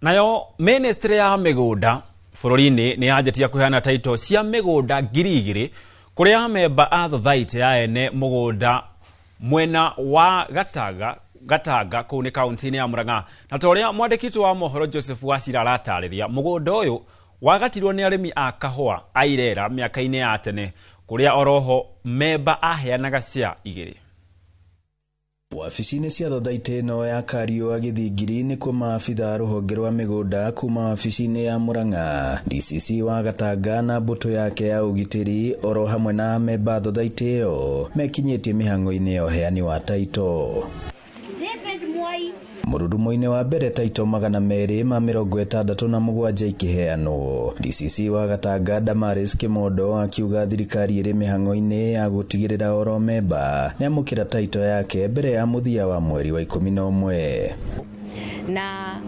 Nayo ministry ya mĩgũnda bũrũri-inĩ nĩ yanjĩtie kũheana taito cia mĩgũnda 2000 kũrĩ amemba a thothaitĩ ya ene mũgũnda mwena wa Gatanga kũu nĩ kaunti-inĩ ya Murang'a. Na ta ũrĩa mwandĩki witũ wa mohoro Joseph Wachira aratarĩria, mũgũnda ũyũ wagatirwo nĩ arĩmi a kahũa a Irera mĩaka-inĩ ya tene kũrĩa oroho memba aheanaga cia 2. Wabici-inĩ cia thothaitĩ ĩno ya Kariũa Gĩthingiri nĩkuo maabitha rũhonge rwa mĩgũnda kuma wabici-inĩ ya Murang'a, DCC wa Gatanga na mbũtũ yake ya ũgitĩri oro hamwe na memba thothaitĩ ĩyo mekinyĩtie mĩhang'o-inĩ ya ũheani wa taito. Mũrurumo-inĩ wa mbere taito 267 ikĩheanwo. DCC wa Gatanga Damaris Kimondo akiuga thirikari ĩrĩ mĩhang'o-inĩ ya gũtigĩrĩra oro memba nĩamũkĩra taito yake mbere ya mũthia wa mweri wa 11. Na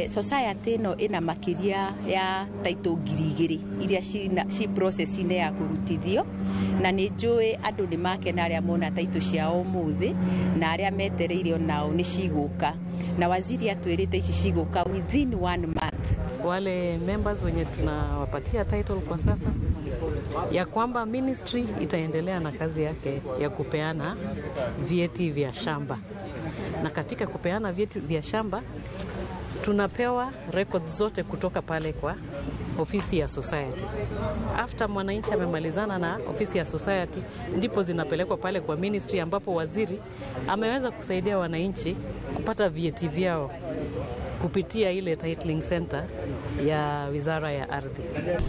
society ĩno ĩna makĩria ya taito 2000 iria ci process-inĩ ya kũrutithio, na nĩ njũĩ andũ nĩ makena arĩa mona taito ciao ũmũthĩ na arĩa metereire onao nĩ cigũka, na waziri atwĩrĩte ici cigũka within 1 month. Wale members wenye tunawapatia title kwa sasa ya kwamba ministry itaendelea na kazi yake ya kupeana vyeti vya shamba, na katika kupeana vyeti vya shamba tunapewa records zote kutoka pale kwa ofisi ya society. After mwananchi amemalizana na ofisi ya society, ndipo zinapelekwa pale kwa ministry, ambapo waziri ameweza kusaidia wananchi kupata vyeti vyao kupitia ile titling center ya wizara ya ardhi.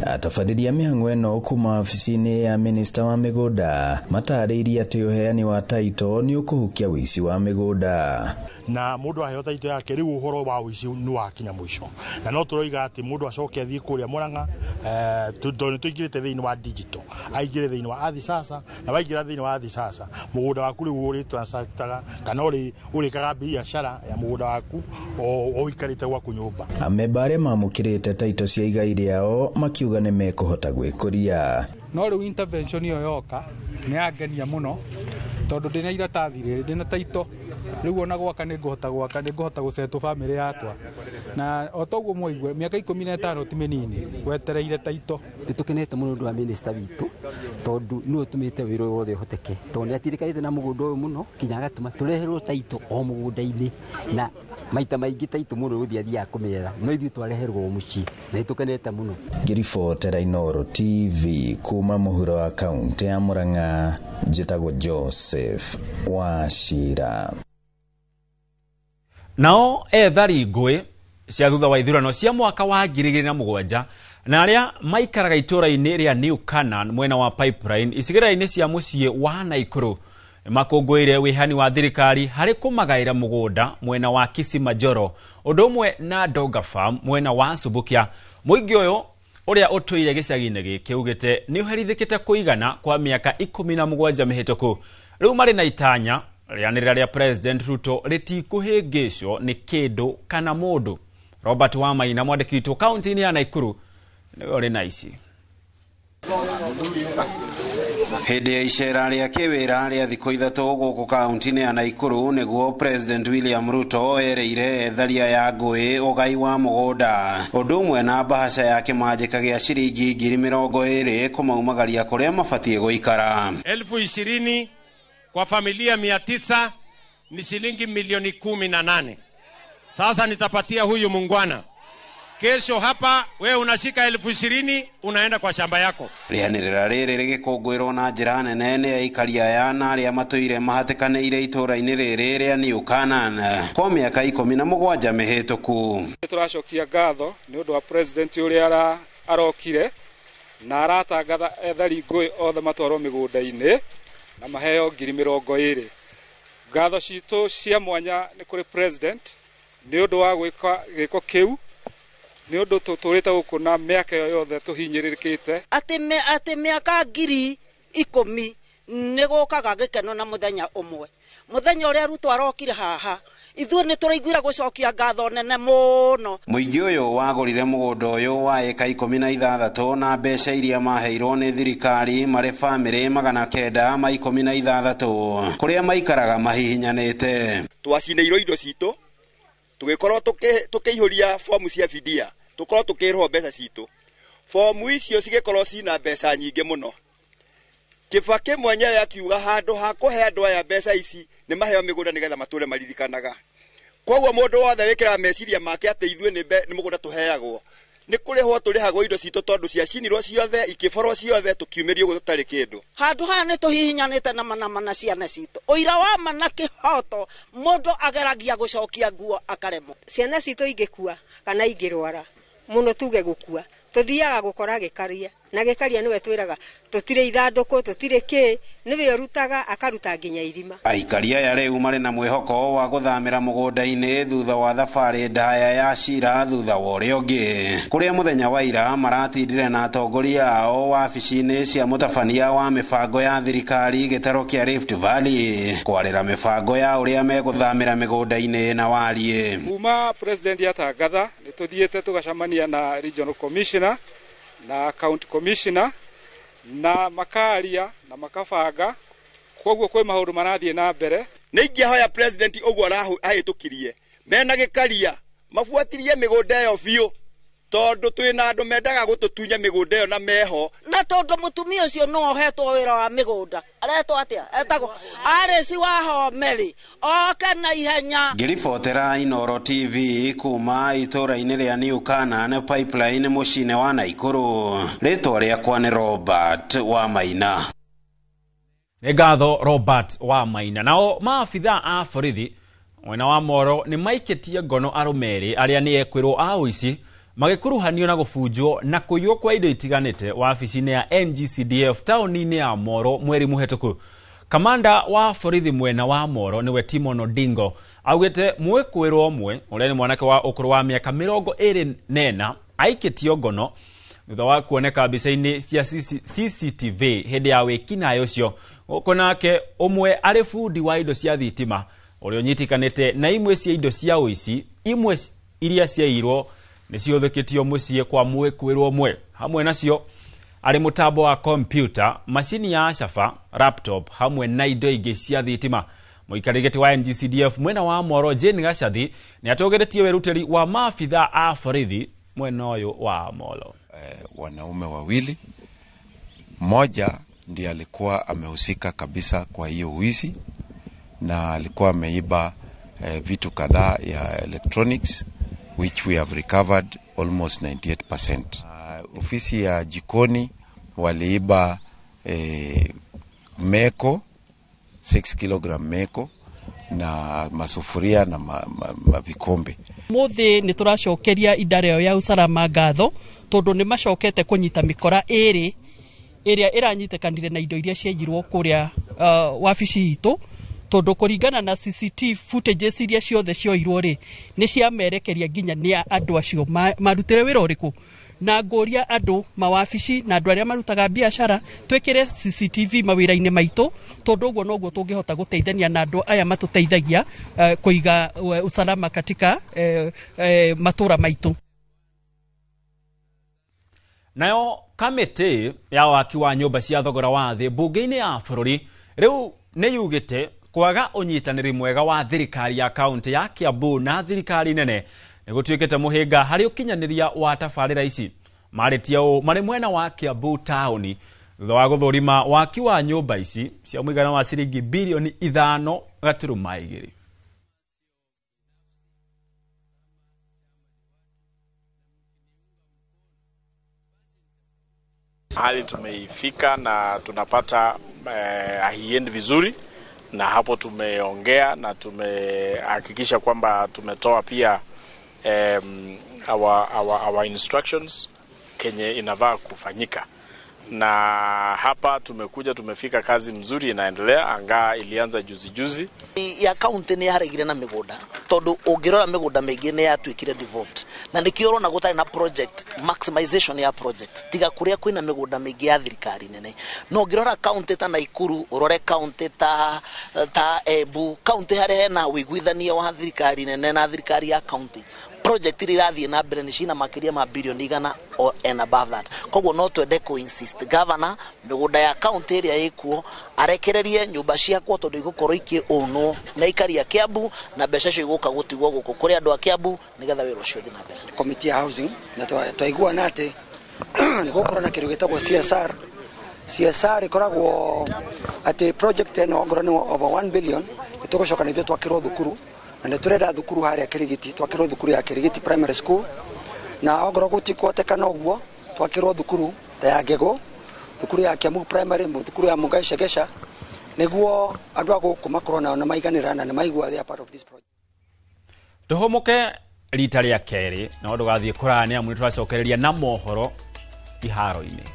Atabarĩria mĩhang'o ĩno kuma wabici-inĩ ya minista wa mĩgũnda matarĩirie atĩ ũheani wa taito nĩ ũkũhukia ũici wa mĩgũnda. Na mũndũ aheo taito yake rĩu ũhoro wa ũici nĩ wakinya mũico, na no tũroiga atĩ mũndũ acoke athiĩ kũrĩa Murang'a, tondũ nĩ tũingĩrĩte thĩinĩ wa digital, aingĩre thĩinĩ wa Ardhi Sasa, na waingĩra thĩinĩ wa Ardhi Sasa mũgũnda waku rĩu ũrĩ-transactaga kana ũrĩkaga biacara ya mũgũnda waku o ũikarĩte gwaku nyũmba. Amemba arĩa mamũkĩrĩte taito cia igai rĩao makiuga nĩ mekũhota gwĩkũria. No rĩu intervention ĩyo yoka nĩ yangenia mũno, tondũ ndĩna iratathi rĩrĩ, ndĩna taito rĩu, ona gwaka nĩ ngũhota gwaka, nĩ ngũhota gũcetwo bamĩrĩ yakwa, na o toguo mwaigua mĩaka 15 ti mĩnini wetereire taito. Nĩ tũkenete mũno ũndũ wa minista witũ, tondũ nĩwe ũtũmĩte wĩra ũyũ wothe ũhoteke, tondũ nĩ atirĩkanĩte na mũgũnda ũyũ mũno nginya agatũma tũreherwo taito o mũgũnda-inĩ, na maita maingĩ taito mũndũ gũthiĩ athiaga kũmĩetha, no ithuĩ twareherwo mũciĩ na nĩ tũkenete mũno. Ngĩribotera Inooro TV kuma mũhuro wa kaũntĩ ya Murang'a, njĩtagwo Joseph Wachira. Nao ethari ngũĩ cia thutha wa ithurano cia mwaka wa 2007 na arĩa maikaraga itũũra-inĩ rĩa New Canaan mwena wa Pipeline icigĩrĩra-inĩ cia mũciĩ wa Naikuru makũngũĩire wĩhani wa thirikari harĩ kũmagaĩra mũgũnda mwena wa Kisimajoro ũndũ ũmwe na Donga Farm mwena wa Subukia. Mũingĩ ũyũ ũrĩa ũtũire gĩcagi-inĩ gĩkĩ ugĩte nĩ ũherithĩkĩte kũigana kwa mĩaka 17 mĩhĩtũku. Rĩu marĩ na itanya rĩanĩrĩra rĩa President Ruto rĩtikũhĩngĩcwo nĩ kĩndũ kana mũndũ. Robert Wamaina mwandĩki witũ kaunti-inĩ ya Naikuru nĩwe ũrĩ na ici. Hĩndĩ ya icera rĩa kĩwĩra rĩa thikũ 3 gũkũ kaunti-inĩ ya Naikuru nĩguo President William Ruto erĩire etharia ya ngũĩ ũgai wa mũgũnda ũndũ ũmwe na mbahaca ya kĩmanjĩka gĩa ciringi 20,000 kũmaumagaria kũrĩa mabatiĩ gũikara. 20,000 kwa familia 900 ni shilingi milioni 18. Sasa nitapatia huyu mungwana. Kesho hapa we unashika 20,000 unaenda kwa shamba yako. Rĩanĩrĩra rĩrĩ rĩgĩkũngũĩrwo na njĩra nene nĩ aikari aya na arĩa matũire mahatĩkanĩire itũũra-inĩ rĩrĩ rĩa New Canaan kwa mĩaka 17 mĩhĩtũku. Tũracokia ngatho nĩ ũndũ wa president ũrĩa arokire na aratangatha ethari ngũĩ othe matwarwo mĩgũnda-inĩ na maheo 20,000. Ngatho citũ cia mwanya nĩ kũrĩ president nĩ ũndũ wa gwĩka gĩko kĩu, nĩ ũndũ tũtũrĩte gũkũ na mĩaka ĩyo yothe tũhinyĩrĩrĩkĩte. Atĩ mĩaka 10,000 nĩ gũkaga gĩkeno na mũthenya ũmwe. Mũthenya ũrĩa Ruto arokire haha, ithuĩ nĩ tũraiguire gũcokia ngatho nene mũno. Mũingĩ ũyũ wagũrire mũgũnda ũyũ wa ĩka 16 na mbeca iria maheirwo nĩ thirikari marĩ bamĩrĩ 916 kũrĩa maikaraga mahihinyanĩte. Twacinĩirwo indo citũ tũgĩkorwo tũkĩihũria fomu cia fidia, tũkorwo tũkĩrĩhwo mbeca citũ. Fomu icio cigĩkorwo cina mbeca nyingĩ mũno. Kibaki mwenyewe akiuga handũ ha kũhe andũ aya mbeca ici nĩ maheo mĩgũnda nĩgetha matũre maririkanaga. Koguo mũndũ wothe wĩkĩraga meciria make atĩ ithuĩ nĩ mũgũnda tũheagwo, nĩ kũrĩhwo tũrĩhagwo indo citũ tondũ ciacinirwo ciothe, ikĩborwo ciothe, tũkiumĩrio ũguo tũtarĩ kĩndũ. Handũ haha nĩ tũhihinyanĩte na mana ciana citũ. Ũira wa ma na kĩhoto mũndũ ageragia gũcokia nguo akaremwo. Ciana citũ ingĩkua kana ingĩrwara mũno tuge gũkua, tũthiaga gũkora gĩkaria, na gĩkaria nĩwe twĩraga tũtirĩ ithandũkũ, tũtirĩ kĩ, nĩwe ũrutaga akaruta nginya irima. Aikari aya rĩu marĩ na mwĩhoko wa gũthamĩra mũgũnda-inĩ thutha wa thabarĩ ndaya ya cira thutha wa ũrĩa ũngĩ, kũrĩa mũthenya wa ira maratindire na atongoria ao wabici-inĩ cia mũtabania wa mĩbango ya thirikari gĩtaro kĩa Rift Valley kwarĩra mĩbango ya ũrĩa megũthamĩra mĩgũnda-inĩ na wariĩ. Kuma president yatangatha nĩ tũthiĩte tũgacemania na regional commissioner na county commissioner na makaria na makabanga, koguo kwĩ maũndũ marathiĩ na mbere. Nĩ ingĩhoya president ũguo arahĩtũkirie mena gĩkaria mabuatirie mĩgũnda ĩyo biũ, Tondu twina andu mendaga gututunya migunda iyo na meho na tondu mutumia ucio no ohetwo wira wa migunda aretwo atia etagwo Alice wa Homeri oke na ihenya. Ngĩribotera Inooro TV kuma itũũra-inĩ rĩa New Canaan Pipeline mũciĩ-inĩ wa Naikuru, rĩtwa rĩakwa nĩ Robert wa Maina. Nĩ ngatho Robert wa Maina. Nao maabitha a borithi mwena wa Moro nĩ maikĩtie ngono arũme erĩ arĩa nĩ ekwĩrwo a ũici magĩkuruhanio na gũbunjwo na kũiywo kwa indo itiganĩte wabici-inĩ ya NGCDF taũni-inĩ ya Moro mweri mũhetũku. Kamanda wa borithi mwena wa Moro nĩwe Timon Odingo augĩte mwĩkwĩrwo ũmwe ũrĩa nĩ mwanake wa ũkũrũ wa mĩaka 24 aikĩtio ngono thutha wa kuoneka mbica-inĩ cia CCTV hĩndĩ ya wĩkinaĩ ũcio, gũkũ nake ũmwe arĩ bundi wa indo cia thitima ũrĩa ũnyitĩkanĩte na imwe cia indo cia ũici imwe iria ciaiyirwo nĩ ciũthũkĩtio mũciĩ kwa mwĩkwĩrwo ũmwe, hamwe nacio arĩ mũtambo wa kompyuta, macini ya caba, laptop hamwe na indo ingĩ cia thitima. Mũikarĩri gĩtĩ wa NGCDF mwena wa Moro Jane Gacathi nĩ atũgĩrĩtie wĩrutĩri wa maabitha a borithi mwena ũyũ wa Moro. Wanaume wawili, mmoja ndiye alikuwa amehusika kabisa kwa hiyo wizi na alikuwa ameiba vitu kadhaa ya electronics which we have recovered almost 98%. Ofisi ya jikoni waliiba meko 6 kg meko na masufuria na vikombe. Muthi ni turacokeria idara ĩyo ya usalama ngatho tondu ni macokete kunyita mikora ĩrĩ ĩrĩa ĩranyitĩkanire na indo iria ciaiyirwo kũrĩa wabici itũ, tondu kũringana na CCTV footages iria ciothe cioirwo rĩ nĩ ciamerekeria nginya nĩ andũ acio marutire wĩra ũrĩkũ. Na ngũria andũ mawabici na andũ arĩa marutaga biacara twĩkĩre CCTV mawĩra-inĩ maitũ, tondũ ũguo noguo tũngĩhota gũteithania na andũ aya matũteithagia kũiga usalama katika matũra maitũ. Nayo kamĩtĩ ya waki wa nyũmba cia thogora wa thĩ mbunge-inĩ ya bũrũri rĩu nĩ yugĩte kwaga ũnyitanĩri mwega wa thirikari ya kaunti ya Kiambu na thirikari nene nĩ gũtuĩkĩte mũhĩnga harĩ ũkinyanĩria wa tabarĩra ici. Marĩtie ũũ marĩ mwena wa Kiambu taũni thutha wa gũthũrima waki wa nyũmba ici cia mũigana wa ciringi birioni 5.2. Hali tumeifika na tunapata haiendi vizuri, na hapo tumeongea na tumehakikisha kwamba tumetoa pia our instructions kenye inavaa kufanyika. Na hapa tumekuja tumefika, kazi mzuri inaendelea, angaa ilianza juzi juzi. Ya county ni yaregire na migunda tondu ungirora migunda mingi ni yatuikire devolved, na nikio urona gutari na project maximization ya project tiga kuria kwina migunda mingi ya thirikari nene. No ngirora county ta Naikuru, urore county ta Embu, county haria hena wiguithania wa thirikari nene na thirikari ya county, project iria irathiĩ na mbere nĩ cina makĩria ma bilioni 100 or and above that. Koguo no twende ku insist governor mĩgũnda ya county ĩrĩa ĩkuo arekererie nyũmba ciakwo tondũ igũkorwo ikĩũnwo na ikari ya Kiambu, na mbeca icio igũka gũtigwo gũkũ kũrĩ andũ a Kiambu nĩgetha wĩra ũcio ũthiĩ na mbere. Committee ya housing na twaiguana atĩ nĩ gũkorwo na kĩndũ gĩtagwo CSR. CSR ĩkoragwo atĩ project ĩno ongorwo nĩ over 1 billion nĩtũgũcoka na ithuĩ twakĩrwo thukuru, na nĩ tũrenda thukuru harĩa Kirigiti, twakĩrwo thukuru ya Kirigiti Primary School, na ongorwo gũtikũhotekana ũguo twakĩrwo thukuru ta ya Ngegũ, thukuru ya Kiambu Primary, thukuru ya Mungai Shegesha, nĩguo andũ a gũkũ makorwo nao na maiganĩra na nĩ maigua they are part of this project. Tũhũmũke rita rĩa kerĩ na ndũgathiĩ kũraya nĩ amu nĩ tũracokereria na mohoro iharo-inĩ.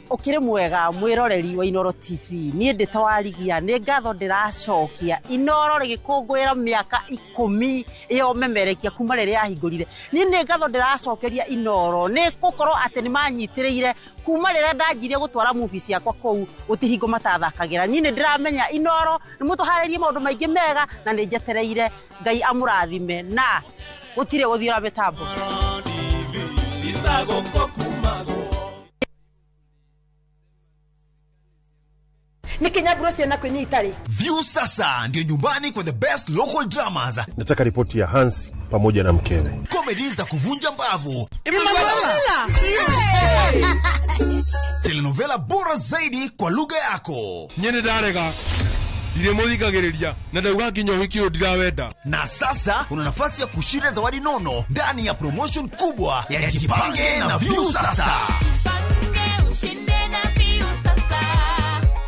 Ukire mwega mwiroreri wa Inooro TV, niĩ ndĩ ta warigia nĩ ngatho ndĩracokia Inooro rĩgĩkũngũĩra mĩaka 10 ĩyo memerekia kuma rĩrĩa yahingũrire. Niĩ nĩ ngatho ndĩracokeria Inooro nĩ gũkorwo atĩ nĩ manyitĩrĩire kuma rĩrĩa ndanjirie gũtwara movie ciakwa kũu gũtihingo matathakagĩra. Niĩ nĩ ndĩramenya Inooro nĩ mũtũharĩrie maũndũ maingĩ mega na nĩ njetereire Ngai amũrathime na gũtirĩ gũthiũra mĩtambo. Thutha gũkũ kumagwo. Nĩ ciana kwĩnyi itarĩ. View sasa ndio nyumbani kwa the best local dramas. Nataka ripoti ya Hansi pamoja na mkewe. Comedy za kuvunja mbavu. Emanuela! Telenovela bora zaidi kwa lugha yako. Nyene ndarega ndiremuthikagiriria na ndauga nginya uhiki uyu ndirawenda. Na sasa una nafasi ya kushinda zawadi nono ndani ya promotion kubwa ya Jipange na View Sasa. Ushinde na View Sasa.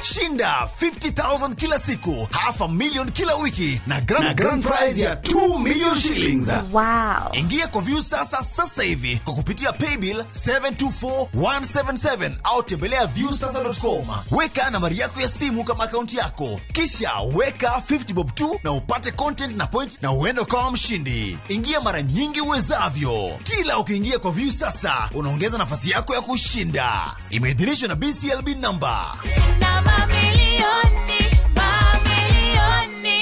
Shinda 50,000 kila siku, 500,000 kila wiki na grand prize ya 2 million shillings. Wow. Ingia kwa View Sasa sasa hivi kwa kupitia paybill 724177 au tembelea viewsasa.com. Weka nambari yako ya simu kama akaunti yako, kisha weka 50 bob tu na upate content na point na uende ukawa mshindi. Ingia mara nyingi uwezavyo. Kila ukiingia kwa View Sasa unaongeza nafasi yako ya kushinda. Imeidhinishwa na BCLB number. Shinda mamilioni, mamilioni.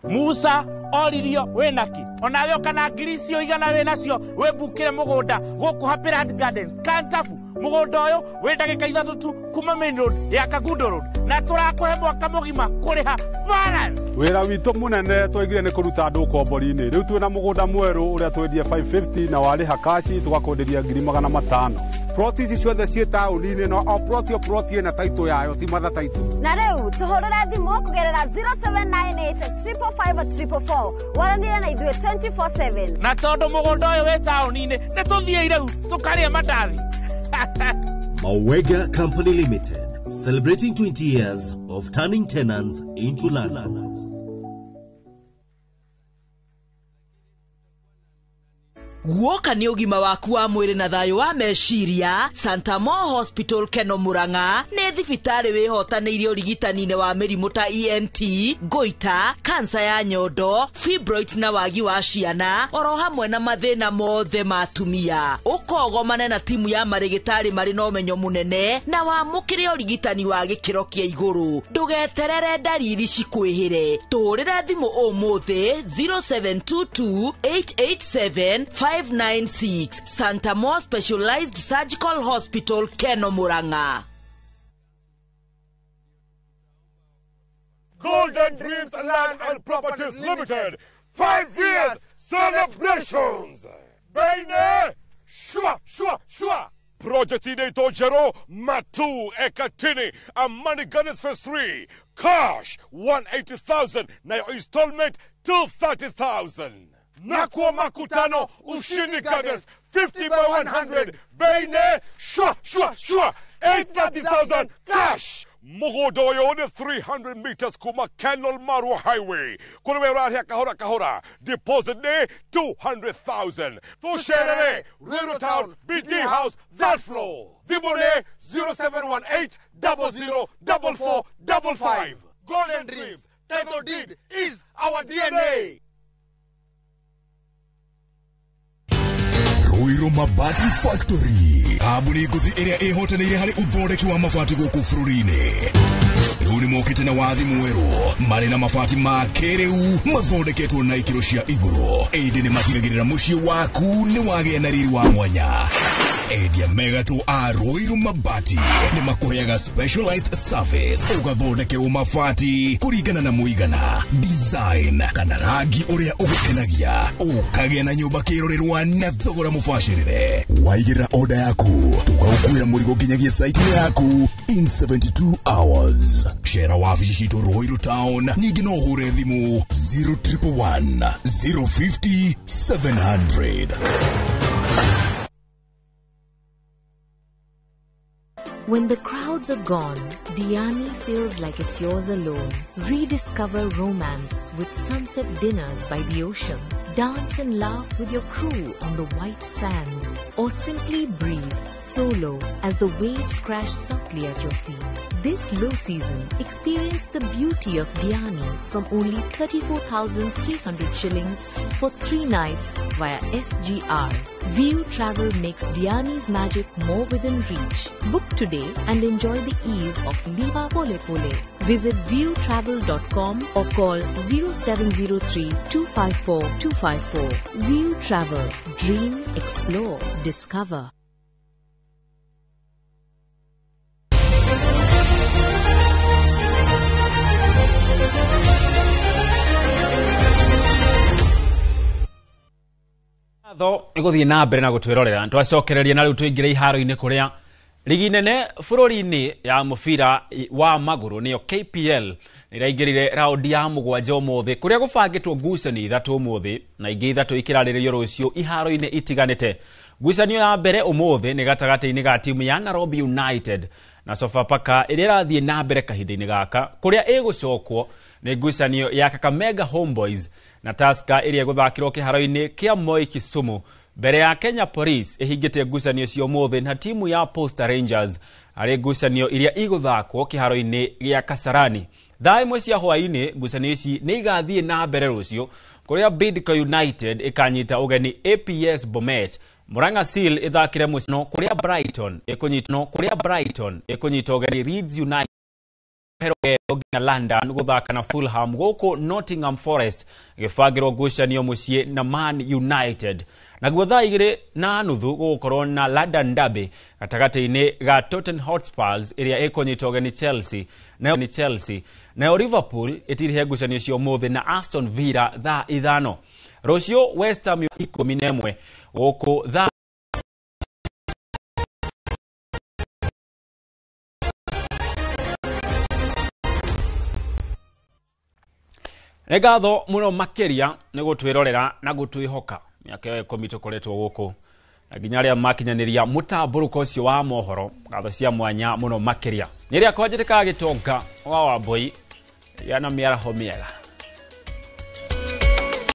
Musa oririo winaki onawe kana ngiri icio igana winacio wibukire mugunda guku Happy Land Gardens Kantafu. Mugunda uyu wi ndagika 3 tu kuma main road ya Kangundo Road na turakuhe mwaka mugima kuriha balance. Wira witu munene twaigire ni kuruta andu ukombori-ini. Riu twina mugunda mweru uria twendie 550 na wariha kashi tugakwenderia 500,000. Ploti ici ciothe ciĩ taũni-inĩ no o ploti o ploti ĩna title yayo ti mother title. Na rĩu tũhũrĩre thimũ kũgerera 0798 555 444 waranĩre na ithuĩ 24/7. Na tondũ mũgũnda ũyũ wĩ taũni-inĩ nĩ tũthiĩ rĩu tũkarĩe mandathi. Mawega Company Limited, celebrating 20 years of turning tenants into landlords. Guoka nĩ ũgima waku wa mwĩrĩ na thayũ wa meciria. Santa Mo Hospital Keno Murang'a nĩ thibitarĩ wĩhotanĩirie ũrigitani-inĩ wa mĩrimũ ta ENT, goita, kansa ya nyondo, fibroids na wagi wa ciana, oro hamwe na mathĩna mothe ma atumia. Ũkogomane na timu ya marĩgĩtarĩ marĩ na ũmenyo mũnene na wamũkĩre ũrigitani wa gĩkĩro kĩa igũrũ. Ndũgeterere ndariri cikwĩhĩre. Tũhũrĩre thimũ ũmũthĩ 0722 887 596. Santa Mo Specialized Surgical Hospital Keno Murang'a. Golden Dreams Land and Properties Limited 5 years celebrations. Baine shwa shwa shwa. Project inaitwa Jero Matu Ekatini Amani Gardens Phase 3. Cash 180,000 na installment 230,000. Nakuwa makutano Ushindi Gardens 50 by 100 Baine shwa shwa shwa 830,000 cash. Mugodoyo ni 300 meters kuma Kenol Marua Highway. Kulewe urahia kahora kahora. Deposit ni 200,000. Tusherere Ruiru Town BD House that floor. Thimũ 0718 00 44 55. Golden Dreams title deed is our DNA. Ruiru Mabati Factory, kambuni ngũthi ĩrĩa ĩhotanĩire harĩ ũthondeki wa mabati gũkũ bũrũri-inĩ. Rĩu nĩ mokĩte na wathi mwerũ marĩ na mabati ma kĩrĩu mathondeketwo na ikĩro cia igũrũ, ĩndĩ nĩ matigagĩrĩra mũciĩ waku nĩ wagĩa na riri wa mwanya. Endia megatũ a Ruiru Mabati nĩ makũheaga specialized service ũgathondekerwo mabati kũringana na mũigana, design kana rangi ũrĩa ũgũkenagia, ũkagĩa na nyũmba kĩrorerwa na thogora mũbacĩrĩre. Waigĩrĩra order yaku tũkaũkuĩra mũrigo nginyagia site yaku in 72 hours. Cera wabici citũ Ruiru Town, ningĩ no ũhũre thimũ 0111 050 700. When the crowds are gone, Diani feels like it's yours alone. Rediscover romance with sunset dinners by the ocean. Dance and laugh with your crew on the white sands. Or simply breathe solo as the waves crash softly at your feet. This low season, experience the beauty of Diani from only 34,300 shillings for 3 nights via SGR. View Travel makes Diani's magic more within reach. Book today and enjoy the ease of Liva Pole Pole. Visit viewtravel.com or call 0703 254 254. View Travel. Dream, explore, discover. Tho iguthie na mbere na gutwirorera twacokereria na riu tuingire iharo-ini kuria rigi nene bururi-ini ya mubira wa maguru niyo KPL iraingirire raundi ya mugwanja umuthi kuria gubangitwo ngucanio ithatu umuthi na ingi ithatu ikirarĩrĩrio rucio iharo-ini itiganite. Ngucanio ya mbere umuthi ni gatagati-ini ga timu ya Nairobi United na Sofapaka iria irathie na mbere kahinda-ini gaka kuria igucokwo ni ngucanio ya Kakamega Homeboys na Tusker iria iguthakirwo kiharo-ini kia Moi Kisumu mbere ya Kenya Police ihingĩtie ngucanio cio umuthi na timu ya Posta Rangers ari ngucanio iria iguthakwo kiharo-ini gia Kasarani. Thaa imwe cia hwaini ngucanio ici ni igathie na mbere rucio kuria Bidco United ikanyita ugeni APS Bomet, Murang'a Seal ithakire mucino kuria Brighton ikunyita ugeni Leeds United nginya London guthaka na Fulham, guku Nottingham Forest gibangirwo ngucanio mucii na Man United. Naguo thaa 2:30 gugukorwo na London Derby gatagati-ini ga Tottenham Hotspurs iria ikunyita ugeni Chelsea nayo Liverpool itirihe ngucanio cio umuthi na Aston Villa thaa 5. Rucio West Ham 11 guku thaa Nĩ ngatho mũno makĩria nĩ gũtwĩrorera na gũtwĩhoka mĩaka ĩyo 10 tũkoretwo gũkũ na nginya arĩa makinyanĩria mũtambũrũko ũcio wa mohoro, ngatho cia mwanya mũno makĩria. Nĩ rĩakwa njĩtĩkaga gĩtonga wa Wambui yana mĩaraho mĩega.